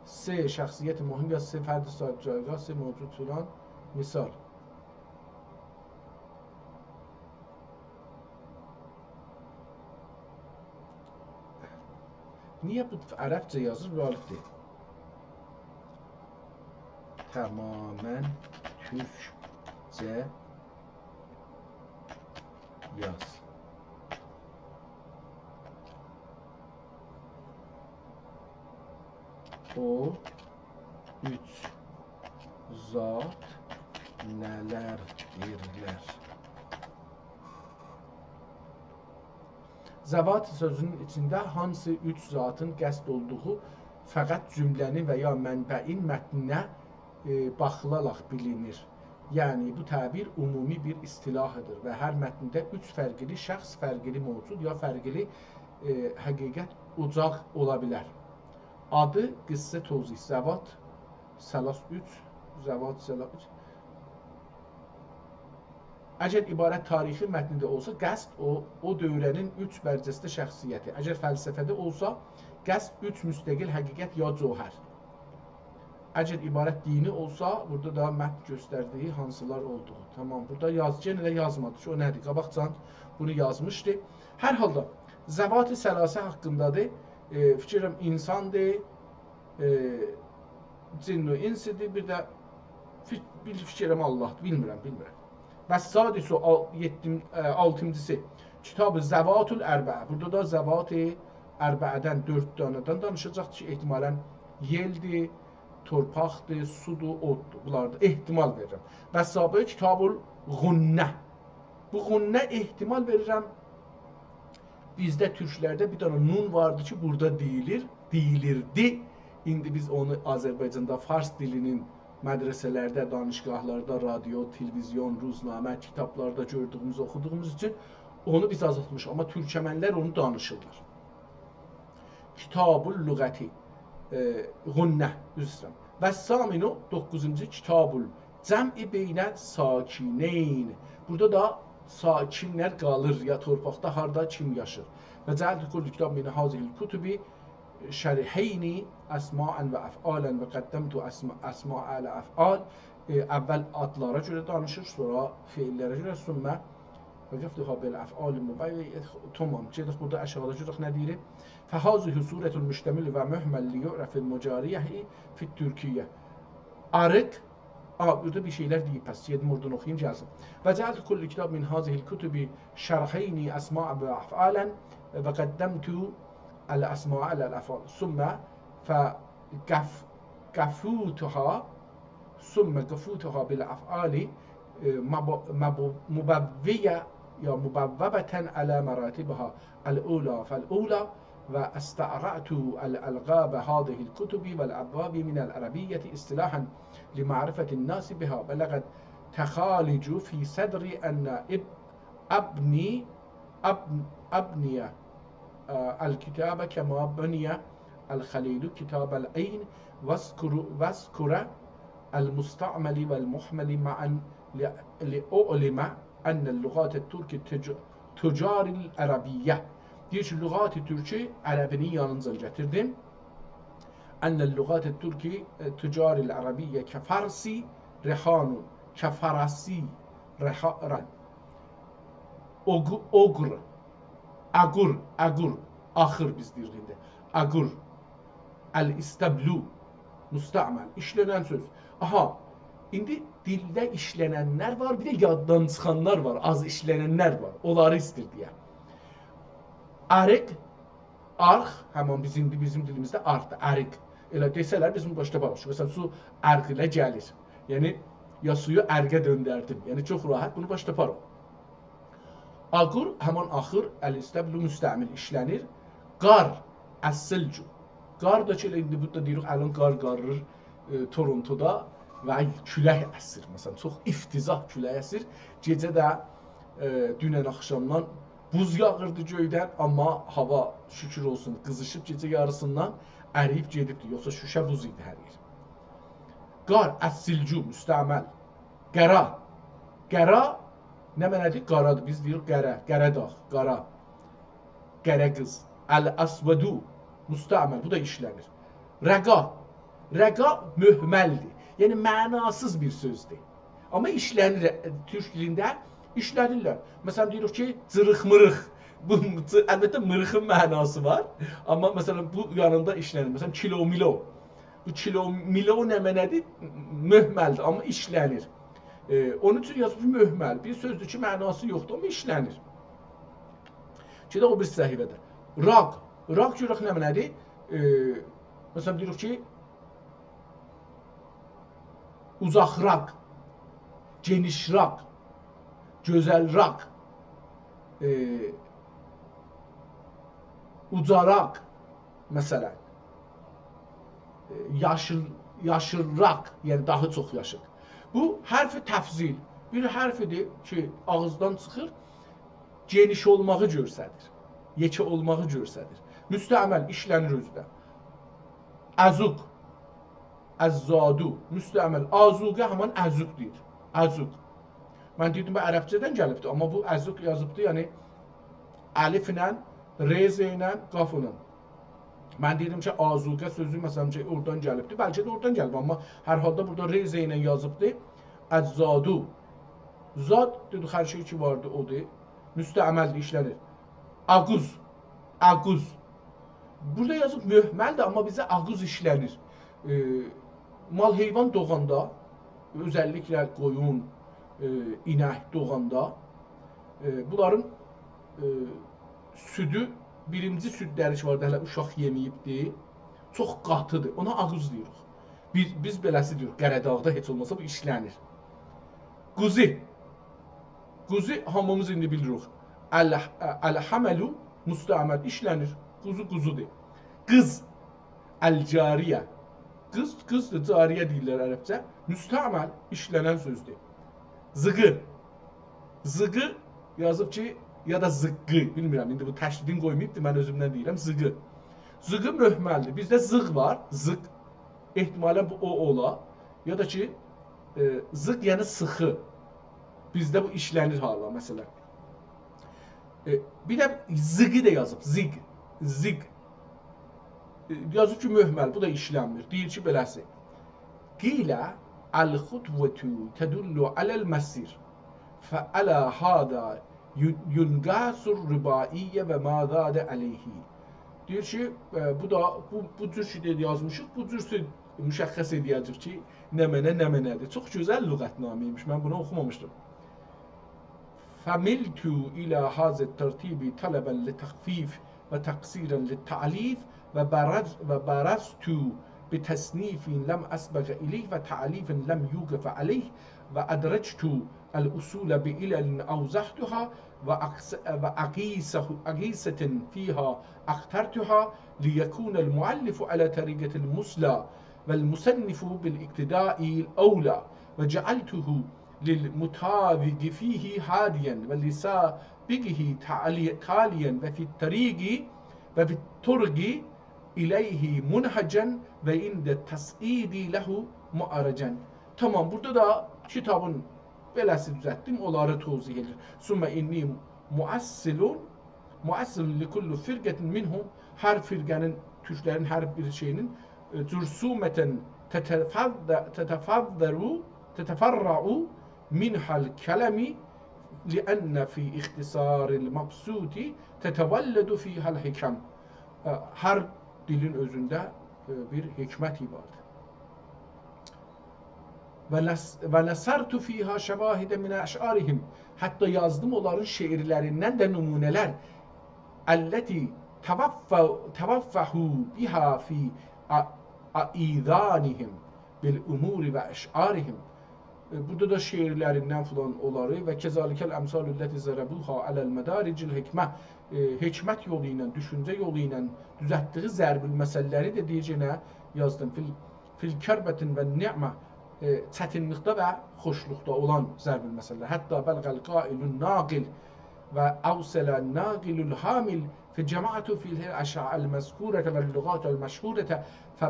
سه شخصیت مهم یا سه فرد صاحب جایگاه، سه موجود فلان. مثال. نییه بو عربجه یازیر، بو عربجه؟ تماماً تورکجه یاز. او اوچ ذات نه‌لردیرلر؟ ذوات سؤزونون ایچینده هانسی اوچ ذاتین قصد اولدوغو فقط جمله‌نین و یا منبعین متنینه، ائ، باخیلاراق بیلینیر. یعنی، بو تعبیر عمومی بیر اصطلاحدیر و هر متنده اوچ فرقلی شخص، فرقلی موجود یا فرقلی، ائ، حقیقت اوجاق اولا بیلر. آدی، قصه، توضیح، ذوات، ثلاث اوچ، ذوات، ثلاث اوچ. اگر عبارت تاریخی متنده اولسا، قصد او، او دوره‌نین اوچ برجسته شخصیتی. اگر فلسفه‌ده اولسا، قصد اوچ مستقل حقیقت یا جوهر. اگر عبارت دینی اولسا، بورادا دا متن گؤستردیگی هانسیلار اولدوغو. تامام، بورادا یاز، یئنه ده یازمادی کی، او نه‌دیر؟ قاباقجان بونو یازمیشدی. هر حالدا، ذوات ثلاثه حاققیندادیر. ائ، فیکریم اینساندیر، ائ، جن و انسدیر، بیر ده فی-، بیر فیکریم آللاهدیر، بیلمیرم، بیلمیرم. و سادس و آل-، یئددیم-، ائ، آلتینجیسی، کتاب ذوات الاربعه. بورادا دا ذوات اربعه‌دن، دؤرد دانه‌دن دانیشاجاق کی، احتمالاً یئلدیر، تورپاقدیر، سودور، اوددور. بونلاردا احتمال وئریرم. و سابع کتاب الغنه. بو غنه احتمال وئریرم، بیزده تورکلرده بیر دنه نون واردی کی، بورادا دئییلیر، دئییلیردی. ایندی بیز اونو آذربایجاندا فارس دیلینین مدرسه‌لرده، دانشگاهلاردا، رادیو، تلویزیون، روزنامه، کیتابلاردا گؤردویوموز، اوخودوغوموز اوچون اونو بیز آزالتمیشیق. آمما تورکمنلر اونو دانیشیرلار. کتاب اللغة، ائ، غنه، عذر ایسته‌ییرم. و الثامن، دوققوزونجو، کتاب الجمع بین الساکنین. بورادا دا ساکنلر قالیر یا تورپاقدا، هاردا کیم یاشیر. و جعلت کل کتاب من هذه الکتب شرحین اسماء و افعالا و قدمت اسماء، اسماء الافعال. ائ، اول آدلارا گؤره دانیشیر، سونرا فعللره گؤره، ثم وقفتها بالافعال المبین-، تامام، گئدک بورادا آشاغیدا گؤرک نه دئییر. فهذه صورة المشتمل و مهمل لیعرف مجاریه فی الترکیه. آریق، آ، بورادا بیر شئیلر دئییب، پس گئدیم اورادان اوخویوم، گلسین. و جعلت کل کتاب من هذه الکتب شرحین اسماء و افعالا و قدمت الاسماء علی الافعال. ثم فقف-، قفوتها، ثم قفوتها بالافعال، ائ، مب-، مب-، مبویه یا مبوبة علی مراتبها الاولی فالاولی، و استعرعت الالقاب هذه الکتب والابواب من العربیة اصطلاحا لمعرفة الناس بها، بلغ التخالج فی صدری ان اب-، ابنی، اب-، ابنی، آ، الکتاب کما بنی الخلیل کتاب العین، واذکر، واذکر المستعمل والمهمل معا ل-، لاعلم ان اللغات الترک تج-، تجاری العربیه. دئییر کی، لغات ترکی عربی‌نین یانینجا گتیردیم. ان اللغات الترک تجاری العربیه کفارسی رهان، کفارسی رهان. اوغ-، اوغر، اغور، اغور، آخیر بیز دئییریک ایندی. اغور، الاستبل، مستعمل، ایشله‌نن سؤز. آها، ایندی دیلده ایشله‌ننلر وار، بیر ده یاددان چیخانلار وار، آز ایشله‌ننلر وار. اونلاری ایستیر دئیه. آریق، آرخ، همین بیزیم، بیزیم دیلیمیزده آرخدیر، آریق. ائله دئسه‌لر، بیز بونو باشا تاپاریق. چونکی مثلا، سو آریق ایله گلیر. یعنی، یا سویو آریقه دؤندردیم. یعنی، چوخ راحت بونو باشا تاپاریق. اغور، همین آخیر، الاستبل مستعمل ایشله‌نیر. قار، الثلج. قار دا کی، ائله ایندی بورادا دئییریک، الان قار قاریر، ائ، تورونتودا و کولک اسیر. مثلا، چوخ افتضاح کولک اسیر. گئجه ده، ائ، دونن آخشامدان بوز یاغیردی گؤیدن، آمما هاوا، شوکور اولسون، قیزیشیب گئجه یاریسیندان ارییب گئدیبدی. یوخسا شوشه بوز ایدی هر یئر. قار، الثلج، مستعمل. قره. قره نه معنادیر؟ قارادیر. بیز دئییریک قره، قره داغ، قارا. قره قیز. الاسود، مستعمل. بو دا ایشله‌نیر. رقا. رقا مهملدیر. یعنی، معناسیز بیر سؤزدور. آمما ایشله‌نیر، تورک دیلینده ایشله‌دیرلر. مثلا، دئییریک کی، جیریق میریق. بو، جی-، البته، میریقین معناسی وار. آمما، مثلا، بو یانیندا ایشله‌نیر. مثلا، کیلو میلو. بو کیلو میلو نه معنادیر؟ مهملدیر، آمما ایشله‌نیر. ائ، اونون اوچون یازیب کی، مهمل. بیر سؤزدور کی، معناسی یوخدور، آمما ایشله‌نیر. گئدک او بیریسی صفحه‌ده. راق. راق گؤرک نه معنادیر؟ ائ، مثلا، دئییریک کی، اوزاق راق، گئنیش راق، گؤزل راق، ائ، اوجا راق، مثلا. ائ، یاشیل، یاشیل راق، یعنی داها چوخ یاشیل. بو حرف تفضیل. بیر حرفدیر کی، آغیزدان چیخیر، گئنیش اولماغی گؤستریر، یئکه اولماغی گؤستریر. مستعمل، ایشله‌نیر اؤزو ده. ازوق، الزادو، مستعمل. آزوقه همان ازوق دئییر. ازوق. من دئییردیم، بو عربجه‌دن گلیبدیر، آمما بو ازوق یازیبدیر، یعنی الفله، ر ز ایله، قافلا. من دئییردیم کی، آزوقه سؤزو، مثلا، کی، اورادان گلیبدیر. بلکه ده اورادان گلیب، آمما هر حالدا بورادا ر ز ایله یازیبدیر. الزادو. زاد، دئدیک، هر شئی کی واردی، اودور. مستعملدیر، ایشله‌نیر. آغوز. آغوز. بورادا یازیب مهملدیر، آمما بیزده آغوز ایشله‌نیر. ائ، مال حیوان دوغاندا، اؤزللیکله قویون، ائ، اینک دوغاندا، ائ، بونلارین، ائ، سودو، بیرینجی سودلری کی واردی، هله اوشاق یئمه‌ییبدی، چوخ قاتیدیر. اونا آغوز دئییریک. بیز، بیز بئله‌سی دئییریک، قره‌داغدا هئچ اولماسا بو ایشله‌نیر. قوزو. قوزو هامیمیز ایندی بیلیریک. ال-، الحمل مستعمل، ایشله‌نیر. قوزو قوزودور. قیز، الجاریه. قیز، قیزدیر، جاریه دئییرلر عربجه. مستعمل، ایشله‌نن سؤزدور. زیغی. زیغی یازیب کی، یا دا زیغی، بیلمیرم، ایندی بو تشدیدین قویماییبدی، من اؤزومدن دئییرم، زیغی. زیغی مهملدیر. بیزده زیغ وار، زیغ. احتمالا بو او اولا. یا دا کی، ائ، زیغ، یعنی سیخی. بیزده بو ایشله‌نیر حالا، مثلا. ائ، بیر ده زیغی ده یازیب، زیغ، زیغ. ائ، یازیب کی، مهمل، بو دا ایشلنمیر. دئییر کی، بئله‌سی. قیل الخطوة تدل علی المسیر، فعلی هذا ین-، ینقص الرباعی و ما زاد علیه. دئییر کی، ائ، بو دا، بو، بو جور کی، دئدی، یازمیشیق، بو جور سؤ-، مشخص ائده‌جک کی، نمنه، نمنه‌دیر. چوخ گؤزل لغت‌نامه‌یمیش، من بونو اوخومامیشدیم. فملت الی هذا الترتیب طلبا للتخفیف و تقصیرا للتألیف و برز-، و برزت بتصنیف لم أسبق إلیه و تألیف لم یوقف علیه و أدرجت الأصول بعلل أوضحتها و أقص-، و أقیسه-، أقیسة فیها أخترتها لیکون المؤلف علی طریقة المثلی و المصنف بالاقتداء الأولی و جعلته للمتاوق فیه هادیا و للسابقه تالی-، تالیا و فی الطریق و فی الطرق إلیه منهجا و عند التصعید له معرجا. تامام، بورادا دا کیتابین بئله‌سی دوزلتدیم، اونلاری توضیح ائدیر. ثم إنی مؤصل، مؤصل لکل فرقة منهم، هر فرقه‌نین، تورکلرین هر بیر شئیینین، ائ، جرثومة تتفض-، تتفضل، تتفرع منها الکلم، لأن فی اختصار المبسوط تتولد فیها الحکم. ائ، هر دیلین اؤزونده، ائ، بیر حکمتی واردیر. و نث-، و نثرت فیها شواهد من أشعارهم. حتی یازدیم اونلارین شعرلریندن ده نمونه‌لر. التی توف-، توفهوا بها فی أ-، أعیادهم بالأمور و أشعارهم. ائ، بورادا دا شعرلریندن فلان اونلاری و کذلک الأمثال التی ضربوها علی المدارج الحکمة، ائ، حکمت یولو ایله، دوشونجه یولو ایله دوزلتدیگی ضرب‌المثل‌لری ده دئییر، یئنه یازدیم. فی ال-، فی الکربة و النعمة، ائ، چتینلیکده و خوشلوقدا اولان ضرب‌المثل‌لر. حتی بلغ القائل الناقل و أوصل الناقل الحامل، فجمعت فیها الأشیاء المذکورة و اللغات المشهورة، ف-،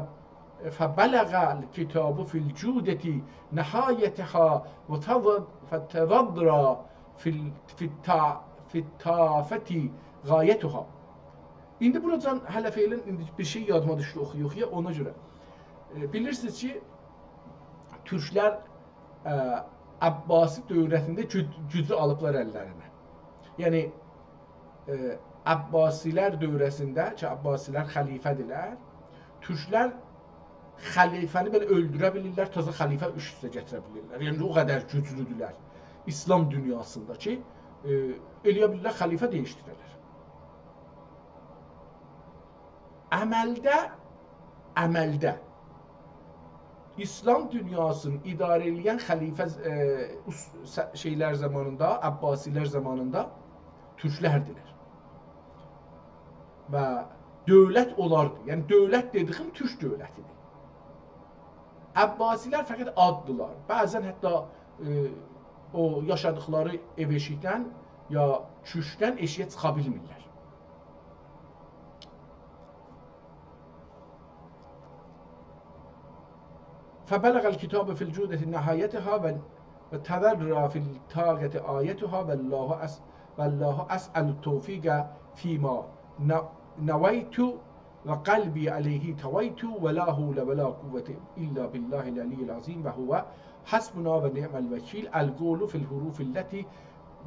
فبلغ الکتاب فی الجودة نهایتها و تض-، فتضادر فی ال-، فی الط-، فی الطافة غایتها. ایندی بوراجان هله فعلاً ایندی بیر شئی یادیما دوشدو، اوخویا-اوخویا، اونا گؤره. ائ، بیلیرسینیز کی، تورکلر، ائ، عباسی دوره‌سینده گوج-، گوجو آلیبلار اللرینه. یعنی، ائ، عباسی‌لر دوره‌سینده کی، عباسی‌لر خلیفه‌دیرلر، تورکلر خلیفه‌نی بئله اؤلدوره بیلیرلر، تازا خلیفه اوست اوسته گتیره بیلیرلر. یعنی او قدر گوجلودولر ایسلام دونیاسیندا کی، ائ، ائلیه بیلیرلر خلیفه دییشدیره‌لر. عملده، عملده ایسلام دونیاسینی اداره ائله‌ین خلیفه، ائ، اوس-، سه-، شئیلر زامانیندا، عباسی‌لر زامانیندا تورکلردیلر. و دؤولت اولاردی. یعنی دؤولت دئدیگیم تورک دؤولتی‌دیر. عباسی‌لر فقط آددیلار. بعضا حتی، ائ، او یاشادیقلاری ائو ائشیکدن یا کوشکدن ائشیگه چیخا بیلمیرلر. فبلغ الكتاب في الجودة نهايتها و، و تضرع في الطاقة آيتها والله أس-، والله أسأل التوفيق فيما ن-، نويت و قلبي عليه طويت ولا حول ولا قوة إلا بالله العلي العظيم وهو حسبنا ونعم الوكيل. القول في الحروف التي،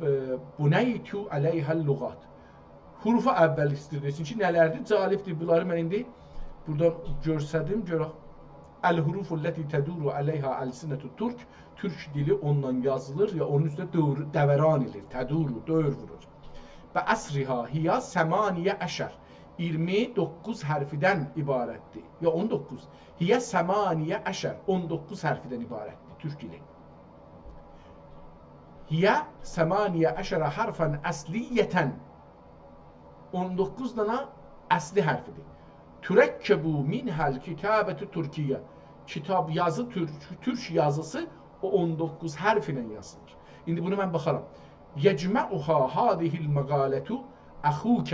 اه، بنيت عليها اللغات. حروفا اول ایسته‌ییر دئسین کی، نه‌لردیر؟ جالبدیر. بونلاری من ایندی بورادان گؤرسدیم، گؤرک. الحروف التي تدور عليها ألسنة الترك. تورک دیلی اوننان یازیلیر، یا اونون اوسته دؤور-، دوران ائله‌ییر، تدور، دؤور وورور. و أسرها هي ثمانية عشر. اییرمی دوققوز حرفدن عبارتدیر. یا اون دوققوز. هي ثمانية عشر، اون دوققوز حرفدن عبارتدیر تورک دیلی. هي ثمانية عشر حرفا أصلية. اون دوققوز دانا اصلی حرفیدیر. تركب منها الكتابة التركية. کیتاب، یازی، تورک، تورک یازیسی او اون دوققوز حرف ایله یازیلیر. ایندی بونو من باخارام. يجمعها هذه المقالة أخوك.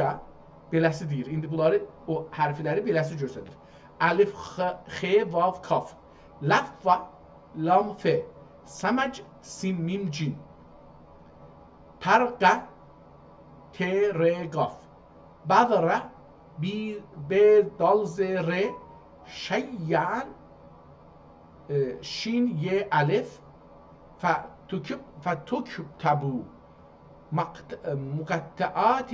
بئله‌سی دئییر. ایندی بونلاری، او حرفلری بئله‌سی گؤستریر. الف، خ، خ، واو، کاف. لف، لام، ف. سمج، سین، میم، جیم. ترقه، ت، ر، قاف. بذره، ب، ب، دال، ز، ر. شیعا، ائ، شین، ی، الف. فتکب-، فتکتب مقط-، مقطعات،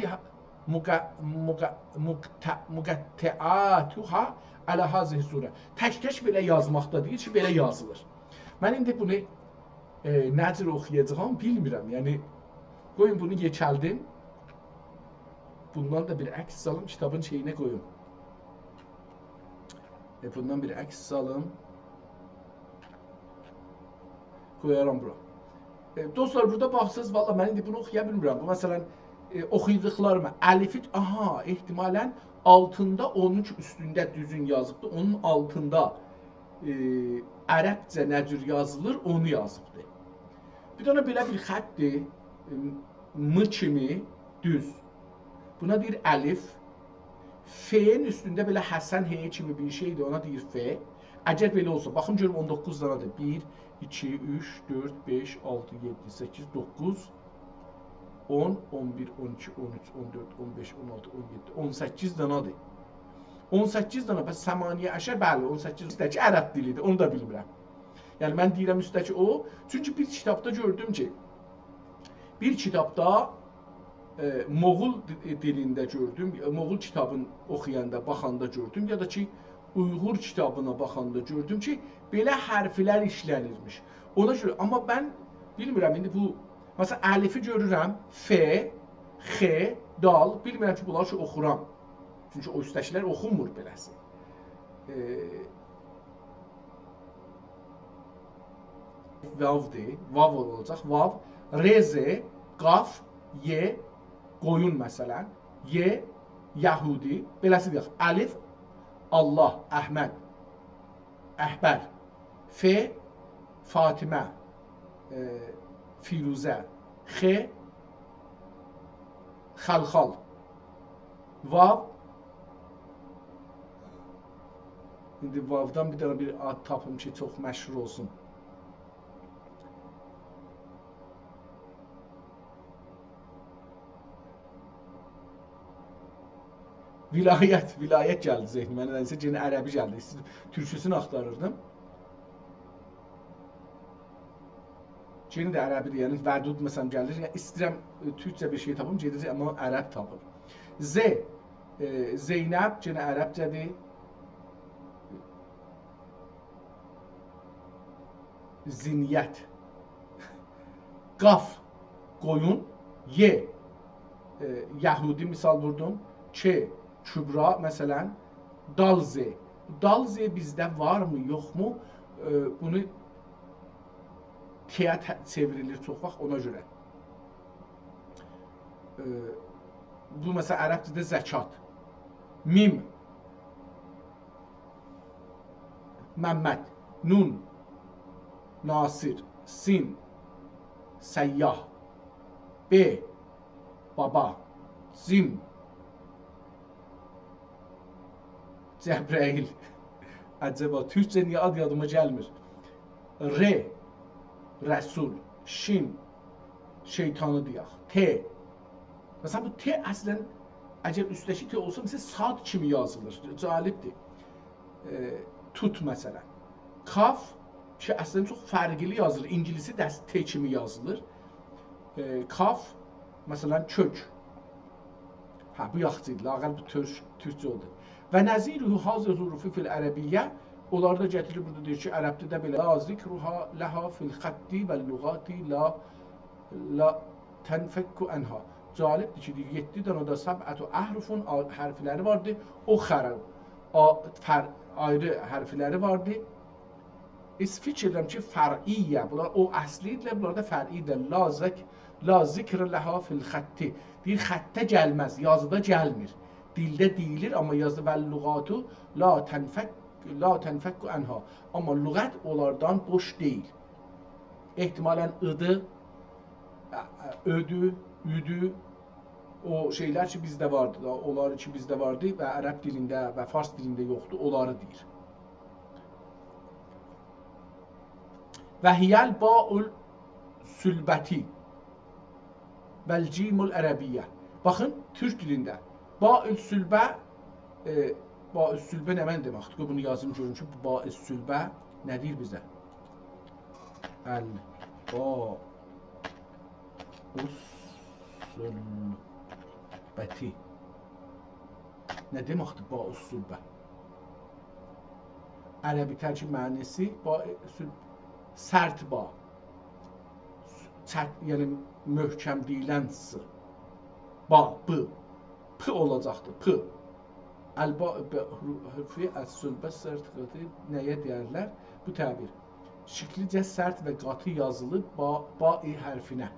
مق-، مق-، مقط-، مقطعاتها على هذه الصورة. تک‌تک بئله یازماقدا دئییر کی، بئله یازیلیر. من ایندی بونو، ائ، نه جور اوخویاجاغام بیلمیرم. یعنی، قویون بونو یئکلدیم. بوندان دا بیر عکس سالیم، کیتابین شئیینه قویوم. ائ، بوندان بیر عکس سالیم. قویارام بورا. ائ، دوستلار، بورادا باخسانیز، والله من ایندی بونو اوخویا بیلمیرم. بو، مثلا، ائ، اوخودوقلاریما، الفی، آها، احتمالا آلتیندا اون اوچ، اوستونده دوزون یازیبدی. اونون آلتیندا، ائ، عربجه نه جور یازیلیر، اونو یازیبدی. بیر دنه بئله بیر خطدیر، ائ، م کیمی دوز. بونا دئییر الف. ف‌نین اوستونده بئله حسن، ه کیمی بیر شئیدیر، اونا دئییر ف. اگر بئله اولسا، باخین گؤروم اون دوققوز دانادیر. بیر، ایکی، اوچ، دؤرد، بئش، آلتی، یئددی، سککیز، دوققوز، اون، اون بیر، اون ایکی، اون اوچ، اون دؤرد، اون بئش، اون آلتی، اون یئددی، اون سککیز دانادیر. اون سککیز دانا، پس ثمانیة عشر، بلی، اون سککیز اوسته‌کی عرب دیلیدیر، اونو دا بیلمیرم. یعنی، من دئییرم اوسته‌کی او، چونکی بیر کیتابدا گؤردوم کی، بیر کیتابدا، ائ، موغول دی-، دیلینده گؤردوم، موغول کیتابین اوخویاندا، باخاندا گؤردوم، یا دا کی، اویغور کیتابینا باخاندا گؤردوم کی، بئله حرفلر ایشله‌نیرمیش. اونا گؤره، آمما من بیلمیرم، ایندی بو، مثلا، الفی گؤرورم، ف، خ، دال، بیلمیرم کی، بونلاری کی، اوخورام. چونکی او اوسته‌کیلر اوخونمور بئله‌سی. ائ، واودیر، واو اولاجاق، واو، ر، ز، قاف، ی، قویون مثلا، ی، یهودی، بئله‌سی دئیک. الف، الله، احمد، احبر، ف، فاطمه، ائ، فیروزه، خ، خلخال، واو. ایندی واودان بیر دنه بیر آد تاپیم کی، چوخ مشهور اولسون. ولایت، ولایت گلدی ذهنیمه. نه‌دنسه یئنه عربی گلدی. ایسته‌ییردیم، تورکوسونو آختاریردیم. یئنه ده عربی‌دیر، یعنی ودود، مثلا، گلیر. یعنی، ایسته‌ییرم، ائ، تورکجه بیر شئی تاپیم، گئده‌جک، آمما عرب تاپیم. ز، ائ، زینب، یئنه عربجه‌دیر. زینیت. قاف، قویون. ی، ائ، یهودی مثال ووردوم. ک، کبری، مثلا. دال ز. دال ز بیزده وارمی، یوخمو؟ ائ، بونو تی‌یه ته-، چئوریلیر چوخ واخت، اونا گؤره. ائ، بو، مثلا، عربجه‌ده زکات. میم، ممد. نون، ناصر. سین، سیاح. ب، بابا. جیم، جبرئیل. عجبا تورکجه نییه آد یادیما گلمیر؟ ر، رسول. شین، شیطانی دئیک. ت، مثلا، بو ت اصلا، اگر اوسته‌کی ت اولسا، مثلا، صاد کیمی یازیلیر. جالبدیر. ائ، توت، مثلا. کاف، کی اصلا چوخ فرقلی یازیلیر. اینگیلیسی ده ت کیمی یازیلیر. ائ، کاف، مثلا، کؤک. هه، بو یاخشی ایدی. لااقل بو تورک-، تورکجه اولدو. «و نظیره هذه الحروف فی العربیة»، اونلاری دا گتیریر بورادا، دئییر کی، عربده ده بئله: «لا ذکرها لها فی الخط واللغات لا، لا تنفک عنها». جالبدیر کی، دئییر، یئددی دنه ده «سبعة أحرف»، آ-، حرفلری واردی. «أخر»، آ-، فر-، آیری حرفلری واردی. ایس فیکیر ائدیرم کی، فرعیه. بونلار او اصلی ایدیلر، بونلار دا فرعی ایدیلر. «لا ذک-، لا ذکر لها فی الخط». دئییر، خطه گلمز، یازیدا گلمیر. دیلده دئییلیر، آمما یازیدا «واللغات لا تنفک، لا تنفک عنها». آمما لغت اونلاردان بوش دئییل. احتمالا «ی»دی، «ؤ»دو، «ی»دو. او شئیلر کی، بیزده واردی دا، اونلار کی، بیزده واردی و عرب دیلینده و فارس دیلینده یوخدور، اونلاری دئییر. «و هی الباء الصلبة والجیم العربیة». باخین، تورک دیلینده باء الصلبة، ائ، باء الصلبة نمنه دئمکدیر؟ قوی بونو یازیم گؤروم کی، بو باء الصلبة نه دئییر بیزه؟ الباء الصلبة. نه دئمکدیر باء الصلبة؟ عربی ترکیب معنی‌سی باء الصل-، سرت باء. چت-، یعنی محکم دئییلن «ص». باء، «ب». «پ» اولاجاقدیر، «پ». «الباء الحروف الصلبة سرت قاتی»، نه‌یه دئیرلر بو تعبیر؟ شکلیجه سرت و قاتی یازیلیب با، «باء» حرفینه.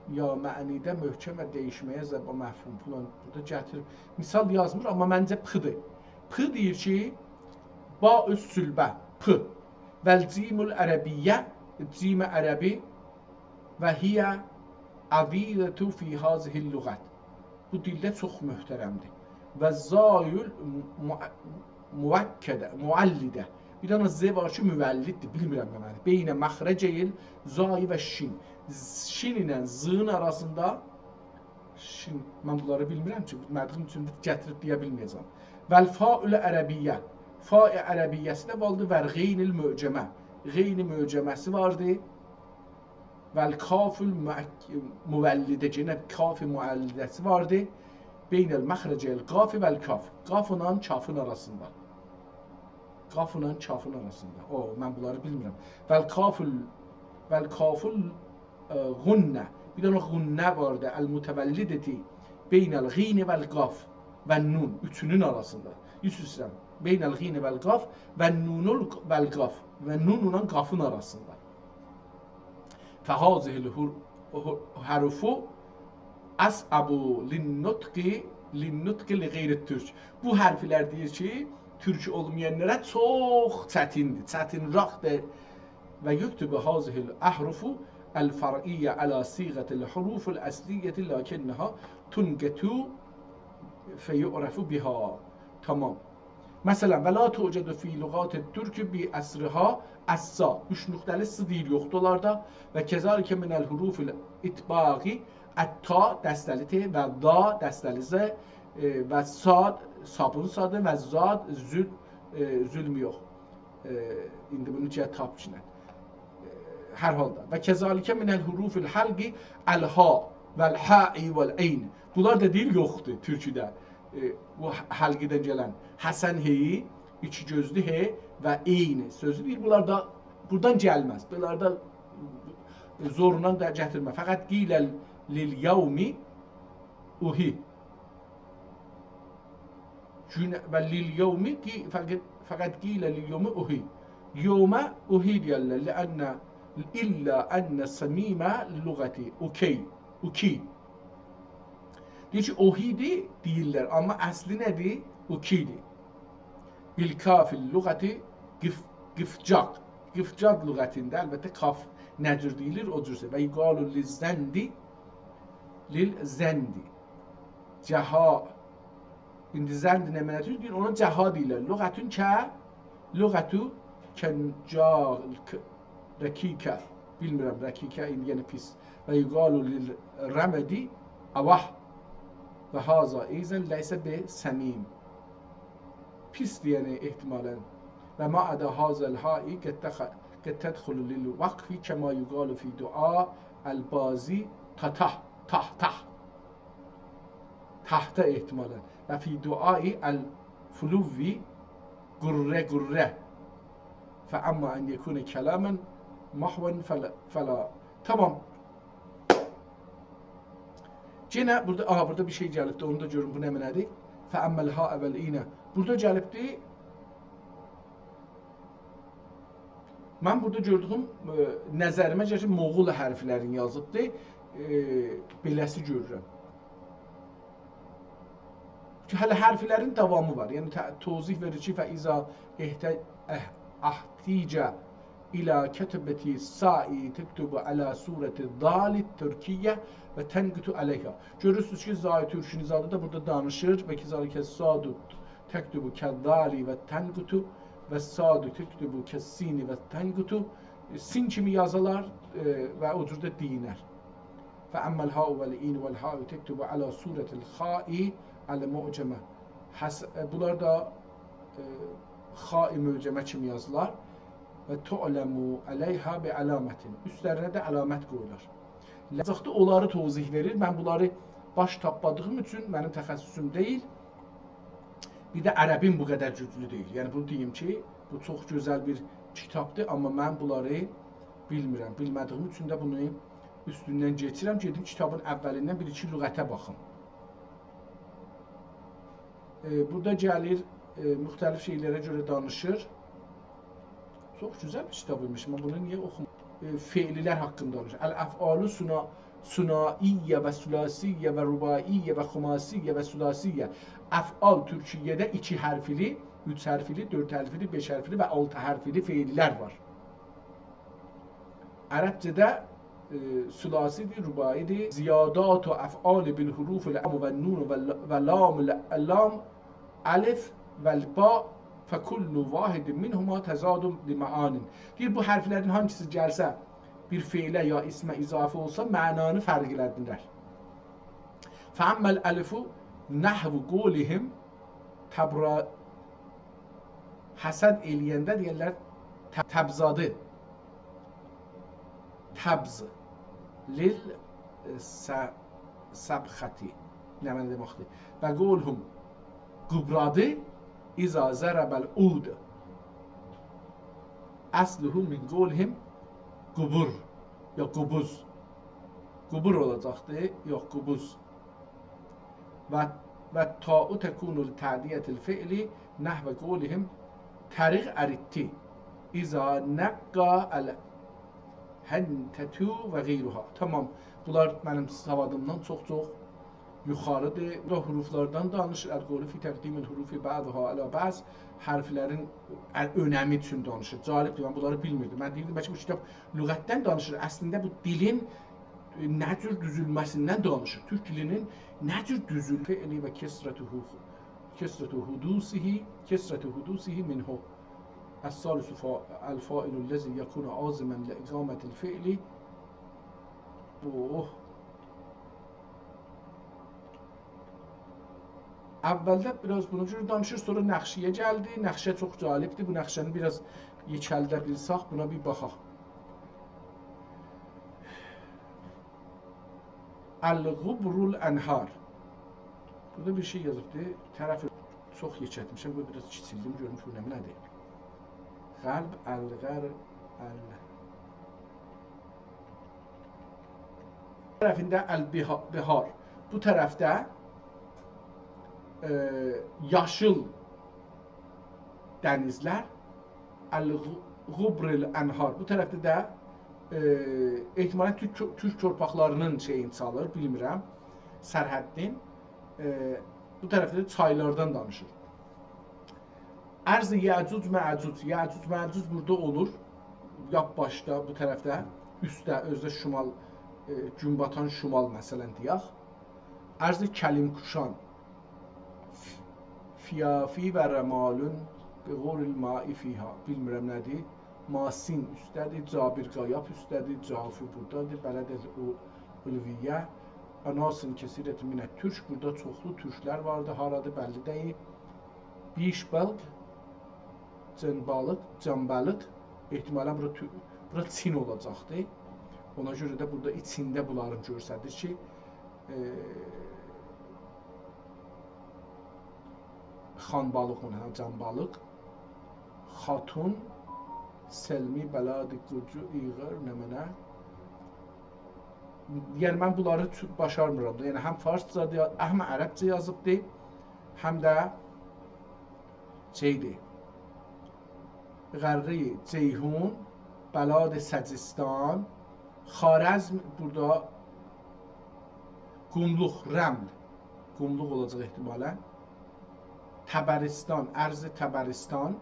یا معنیده محکم و دَییشمه‌یه زبان مفهوم فلان. بورادا گتیریب. مثال یازمیر، آمما منجه «پ»دیر. «پ» دئییر کی، «باء الصلبة»، «پ». «والجیم العربیة»، جیم عربی، «و هی عویدة فی هذه اللغة». بو دیلده چوخ محترمدیر. «و زای المع-، معکده، معلده». بیر دنه «ز» وار کی، مولددیر، بیلمیرم نه معنی. «بین مخرجی الزای و شین». شین ایله «ز»نین آراسیندا، شین، من بونلاری بیلمیرم کی، بیلمه‌دیییم اوچون ده گتیریب دئیه بیلمه‌یه‌جم. «والفاء العربیة». فاء عربیه‌سی ده واردی، «والغین المعجمة». غین معجمه‌سی واردی. «والکاف المعک-، مولده»، یئنه کاف مولده‌سی واردی. «بین المخرجی القاف والکاف». قافلا کافین آراسیندا. قافلا کافین آراسیندا. او، من بونلاری بیلمیرم. «والکاف ال-، والکاف ال-، ائ، غنة». بیر دنه غنه واردی. «المتولدة بین الغین والقاف والنون». اوچونون آراسیندا. اوست-اوسته. «بین الغین والقاف والنون ال-، والقاف». و نونلا قافین آراسیندا. «فهذه الحر-، حروف اصعب للنطق، للنطق لغیر الترک». بو حرفلر، دئییر کی، تورک اولمایانلارا چوخ چتیندیر، چتین راختیر. «و یکتب هذه الأحرف الفرعیة علی صیغة الحروف الأصلیة لکنها تنقط فیعرف بها». تمام. مثلا، «و لا توجد فی لغات الترک بأصلها الصا». اوچ نقطه‌لی «ص» دئییر، یوخدور اونلاردا. «و کذلک من الحروف الإطباق الطا»، دسته‌لی «ط»، «و ضا»، دسته‌لی «ظ»، ائ، «و صاد»، صابون صادی، «و ضاد»، «ظل»، ائ، «ظلم» یوخ. ائ، ایندی بونو گل تاپ کی، نه. ائ، هر حالدا. «و کذلک من الحروف الحلق الحاء والحاء والعین». بونلار دا دئییر، یوخدور تورکوده. ائ، بو ح-، حلقیدن گلن حسن ه‌یی، ایکی گؤزلو «ه» و «عین» سؤزو دئییر. بونلار دا بورادان گلمز. بونلاردا زورونان دا گتیرمه. فقط قیل للیوم اوهی. گون و للیوم قی-، فقط، فقط قیل للیوم اوهی. یوم اوهی دئیرلر. لأن، إلا أن صمیم اللغة اوکی. اوکی. دئییر کی، اوهی‌دیر، دئییرلر. آمما اصلی نه‌دیر؟ اوکی‌دیر. بالکاف اللغة قف-، قفجاق. قفجاق لغتینده، البته، کاف نه جور دئییلیر، او جور. و یقال للزند، للزند. جهاء. ایندی زند نه معنادیر؟ دئییر، اونا جهاء دئییرلر. لغة ک-، لغة کنجاک، رکیکه. بیلمیرم، رکیکه ایندی یئنه پیس. و یقال للرمد اواه. و هذا أيضا ليس بسميم. پیسدیر، یعنی، احتمالاً. و ما عدا هذا الهاء قد تخ-، قد تدخل للوقف كما يقال في دعاء البازی تاتاه، تاه، تاه. تاهتا احتمالاً. و فی دعاء الفلو قره، قره. فأما أن يكون كلاما محوا فلا، فلا. تمام. یئنه بورادا، آها، بورادا بیر شئی گلیبدی، اونو دا گؤرون، بو نه معنادیر؟ فأما الهاء والعین. بورادا گلیبدی. من بورادا گؤردویوم، ائ، نظریمه گلیر کی، مغول حرفلرینی یازیبدی. ائ، بئله‌سی گؤرورم. کی، هله حرفلرین داوامی وار. یعنی، ت-، توضیح وئریر کی، فإذا احت-، اح-، احتیج إلی کتابة صاء تکتب علی صورة الضال الترکیة و تنکت علیها. گؤرورسونوز کی، ضای ترکی‌نین زادی دا بورادا دانیشیر. و کذلک الصاد تکتب کالضال و تنکت و الصاد تکتب کالسین و تنکت. سین کیمی یازالار، ائ، و او جور ده دئیینر. فأما الهاء والعین والهاء تکتب علی صورة الخاء المعجمة. حس-، ائ، بونلار دا، ائ، خاء معجمه کیمی یازیلار. و تعلم علیها بعلامة. اوستلرینه ده علامت قویولار. لذاقدا اونلاری توضیح وئریر. من بونلاری باش تاپمادیغیم اوچون، منیم تخصصوم دئییل. بیر ده عربیم بو قدر گوجلو دئییل. یعنی بونو دئییم کی، بو چوخ گؤزل بیر کیتابدیر، آمما من بونلاری بیلمیرم. بیلمه‌دیییم اوچون ده بونو اوستوندن کئچیرم. گئدیم کیتابین اولیندن بیر-ایکی لغته باخیم. ائ، بورادا گلیر، ائ، مختلف شئیلره گؤره دانیشیر. چوخ گؤزل بیر کیتاب ایمیش. من بونو نییه اوخوم-، ائ، فعل‌لر حاقیندا دانیشیر. الافعال ثنا-، ثنائیة و ثلاثیة و رباعیة و خماسیة و سداسیة. افعال تورکیه‌ده ایکی حرفلی، اوچ حرفلی، دؤرد حرفلی، بئش حرفلی و آلتی حرفلی فعل‌لر وار. عربجه‌ده، ائ، ثلاثی‌دیر، رباعی‌دیر. زیادات افعال بالحروف العام و نون و ل-، و لام ال-، لام الف و الباء فکل واحد منهما تضاد لمعان. دئییر، بو حرفلرین هانسیسی گلسه، بیر فعله یا اسمه اضافه اولسا، معنانی فرق ائله‌دیلر. فأما الالف نحو قولهم تبرا-، حسد ائله‌ینده دئیرلر، ت-، تبضادی. تبض. لل، ائ، س-، سبختی. نه معنی دئمکدیر؟ و قولهم قبرادی، إذا ضرب العود. أصله من قولهم قبر، یا قبوز. قبر اولاجاقدی، یوخ، قبوز. و، و تاء تکون لتعدیة الفعل نحو قولهم طریق اریتدی، إذا نقی الحنطة و غیرها. تمام، بونلار منیم سوادیمدان چوخ-چوخ یوخاریدیر. بو دا حروفلاردان دانیشیر. القول فی تقدیم الحروف بعضها علی بعض. حرفلرین ا-، اؤنمی اوچون دانیشیر. جالبدیر، من بونلاری بیلمیردیم. من دئییردیم، بلکه بو کیتاب لغتدن دانیشیر. اصلینده بو دیلین نه جور دوزولمه‌سیندن دانیشیر. تورک دیلینین نه جور دوزول-، فعلی و کثرته، کثرة حدوثه، کثرة حدوثه منه. الثالث فا-، الفاعل الذی یکون عازما لإقامة الفعل. اوه. اولده بیر آز بونا گؤره دانیشیر، سونرا نقشه‌یه گلدی. نقشه چوخ جالبدیر. بو نقشه‌نی بیر آز یئکلده بیلسک، بونا بیر باخاق. الغبر الأنهار. بورادا بیر شئی یازیبدی. طرف چوخ یئکلتمیشم. قوی بیر آز کیچیلدیم، گؤروم کی، بو نه معنادیر. قلب الغر-، طرفینده البها-، بهار. بو طرفده، ائ، یاشیل دنیزلر، الغبر الانهار. بو طرفده ده، ائ، احتمالاً تورک، تورک تورپاقلاری‌نین شئیینی چالیر، بیلمیرم، سرحدین. ائ، بو طرفده ده چایلاردان دانیشیر. ارض یأجوج مأجوج. یأجوج مأجوج بورادا اولور. لاپ باشدا، بو طرفده، اوستده، اؤزو ده شمال، ائ، گون‌باتان شمال، مثلاً، دئیک. ارض کلیم‌کوشان. فیافی و رمال بغور الماء فیها. بیلمیرم نه‌دیر. ماسین اوستده‌دیر، جابر قایاپ اوستده‌دیر، جافو بورادادیر، بلد العلویه. اناس کثیرة من الترک، بورادا چوخلو تورکلر واردی، هارادیر، بللی دئییل. بیش بالق، جان بالیق، جان بالیق. احتمالاً بورا تو-، بورا چین اولاجاقدی. اونا گؤره ده بورادا ایچینده بونلارین گؤرسدیر کی، ائ، خان بالیق، اونا، هه، جان بالیق. خاتون، سلمی، بلادی، قوجو، ایغیر، نمنه. یعنی، من بونلاری چوخ باشارمیرام دا. یعنی، هم فارسجا دا، هم عربجه یازیبدی، هم ده شئیدیر. غرّه جیحون، بلاد سجستان، خوارزم، بورادا قوملوق، رمل، قوملوق اولاجاق احتمالاً. طبرستان، ارض طبرستان،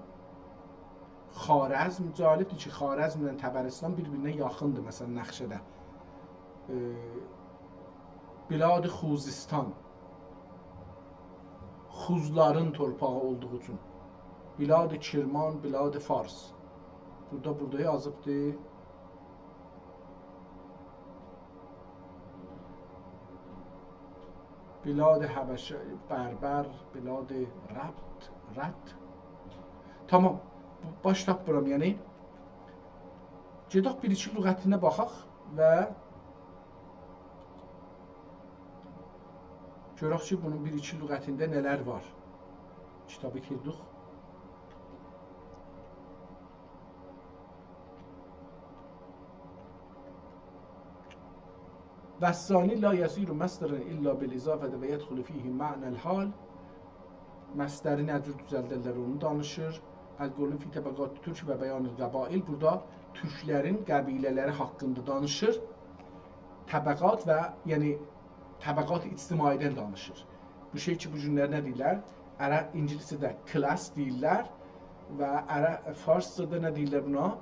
خوارزم. جالبدیر کی، خوارزمله طبرستان بیر-بیرینه یاخیندیر، مثلاً، نقشه‌ده. ائ، بلاد خوزستان، خوزلارین تورپاغی اولدوغو اوچون. بلاد کرمان، بلاد فارس. بورادا، بورادا یازیبدی. بلاد حبشه، بربر، بلاد ربط، رد. تامام، باش تاپمیرام، یعنی. گئدک بیر-ایکی لغتینه باخاق و گؤرک کی، بونون بیر-ایکی لغتینده نه‌لر وار. کیتابی ایتیردیک. والثانی لا یصیر مصدراً الا بالإضافة و یدخل فیه معنی الحال. مصدری نه جور دوزلدرلر، اونو دانیشیر. القول فی طبقات الترک و بیان القبائل. بورادا تورکلرین قبیله‌لری حاقیندا دانیشیر. طبقات و، یعنی، طبقات اجتماعی‌دن دانیشیر. بو شئی کی، بو گونلر نه دئییرلر؟ عرب، اینگیلیسجه‌ده class دئییرلر و عرب، فارسجادا نه دئییرلر بونا؟ ائله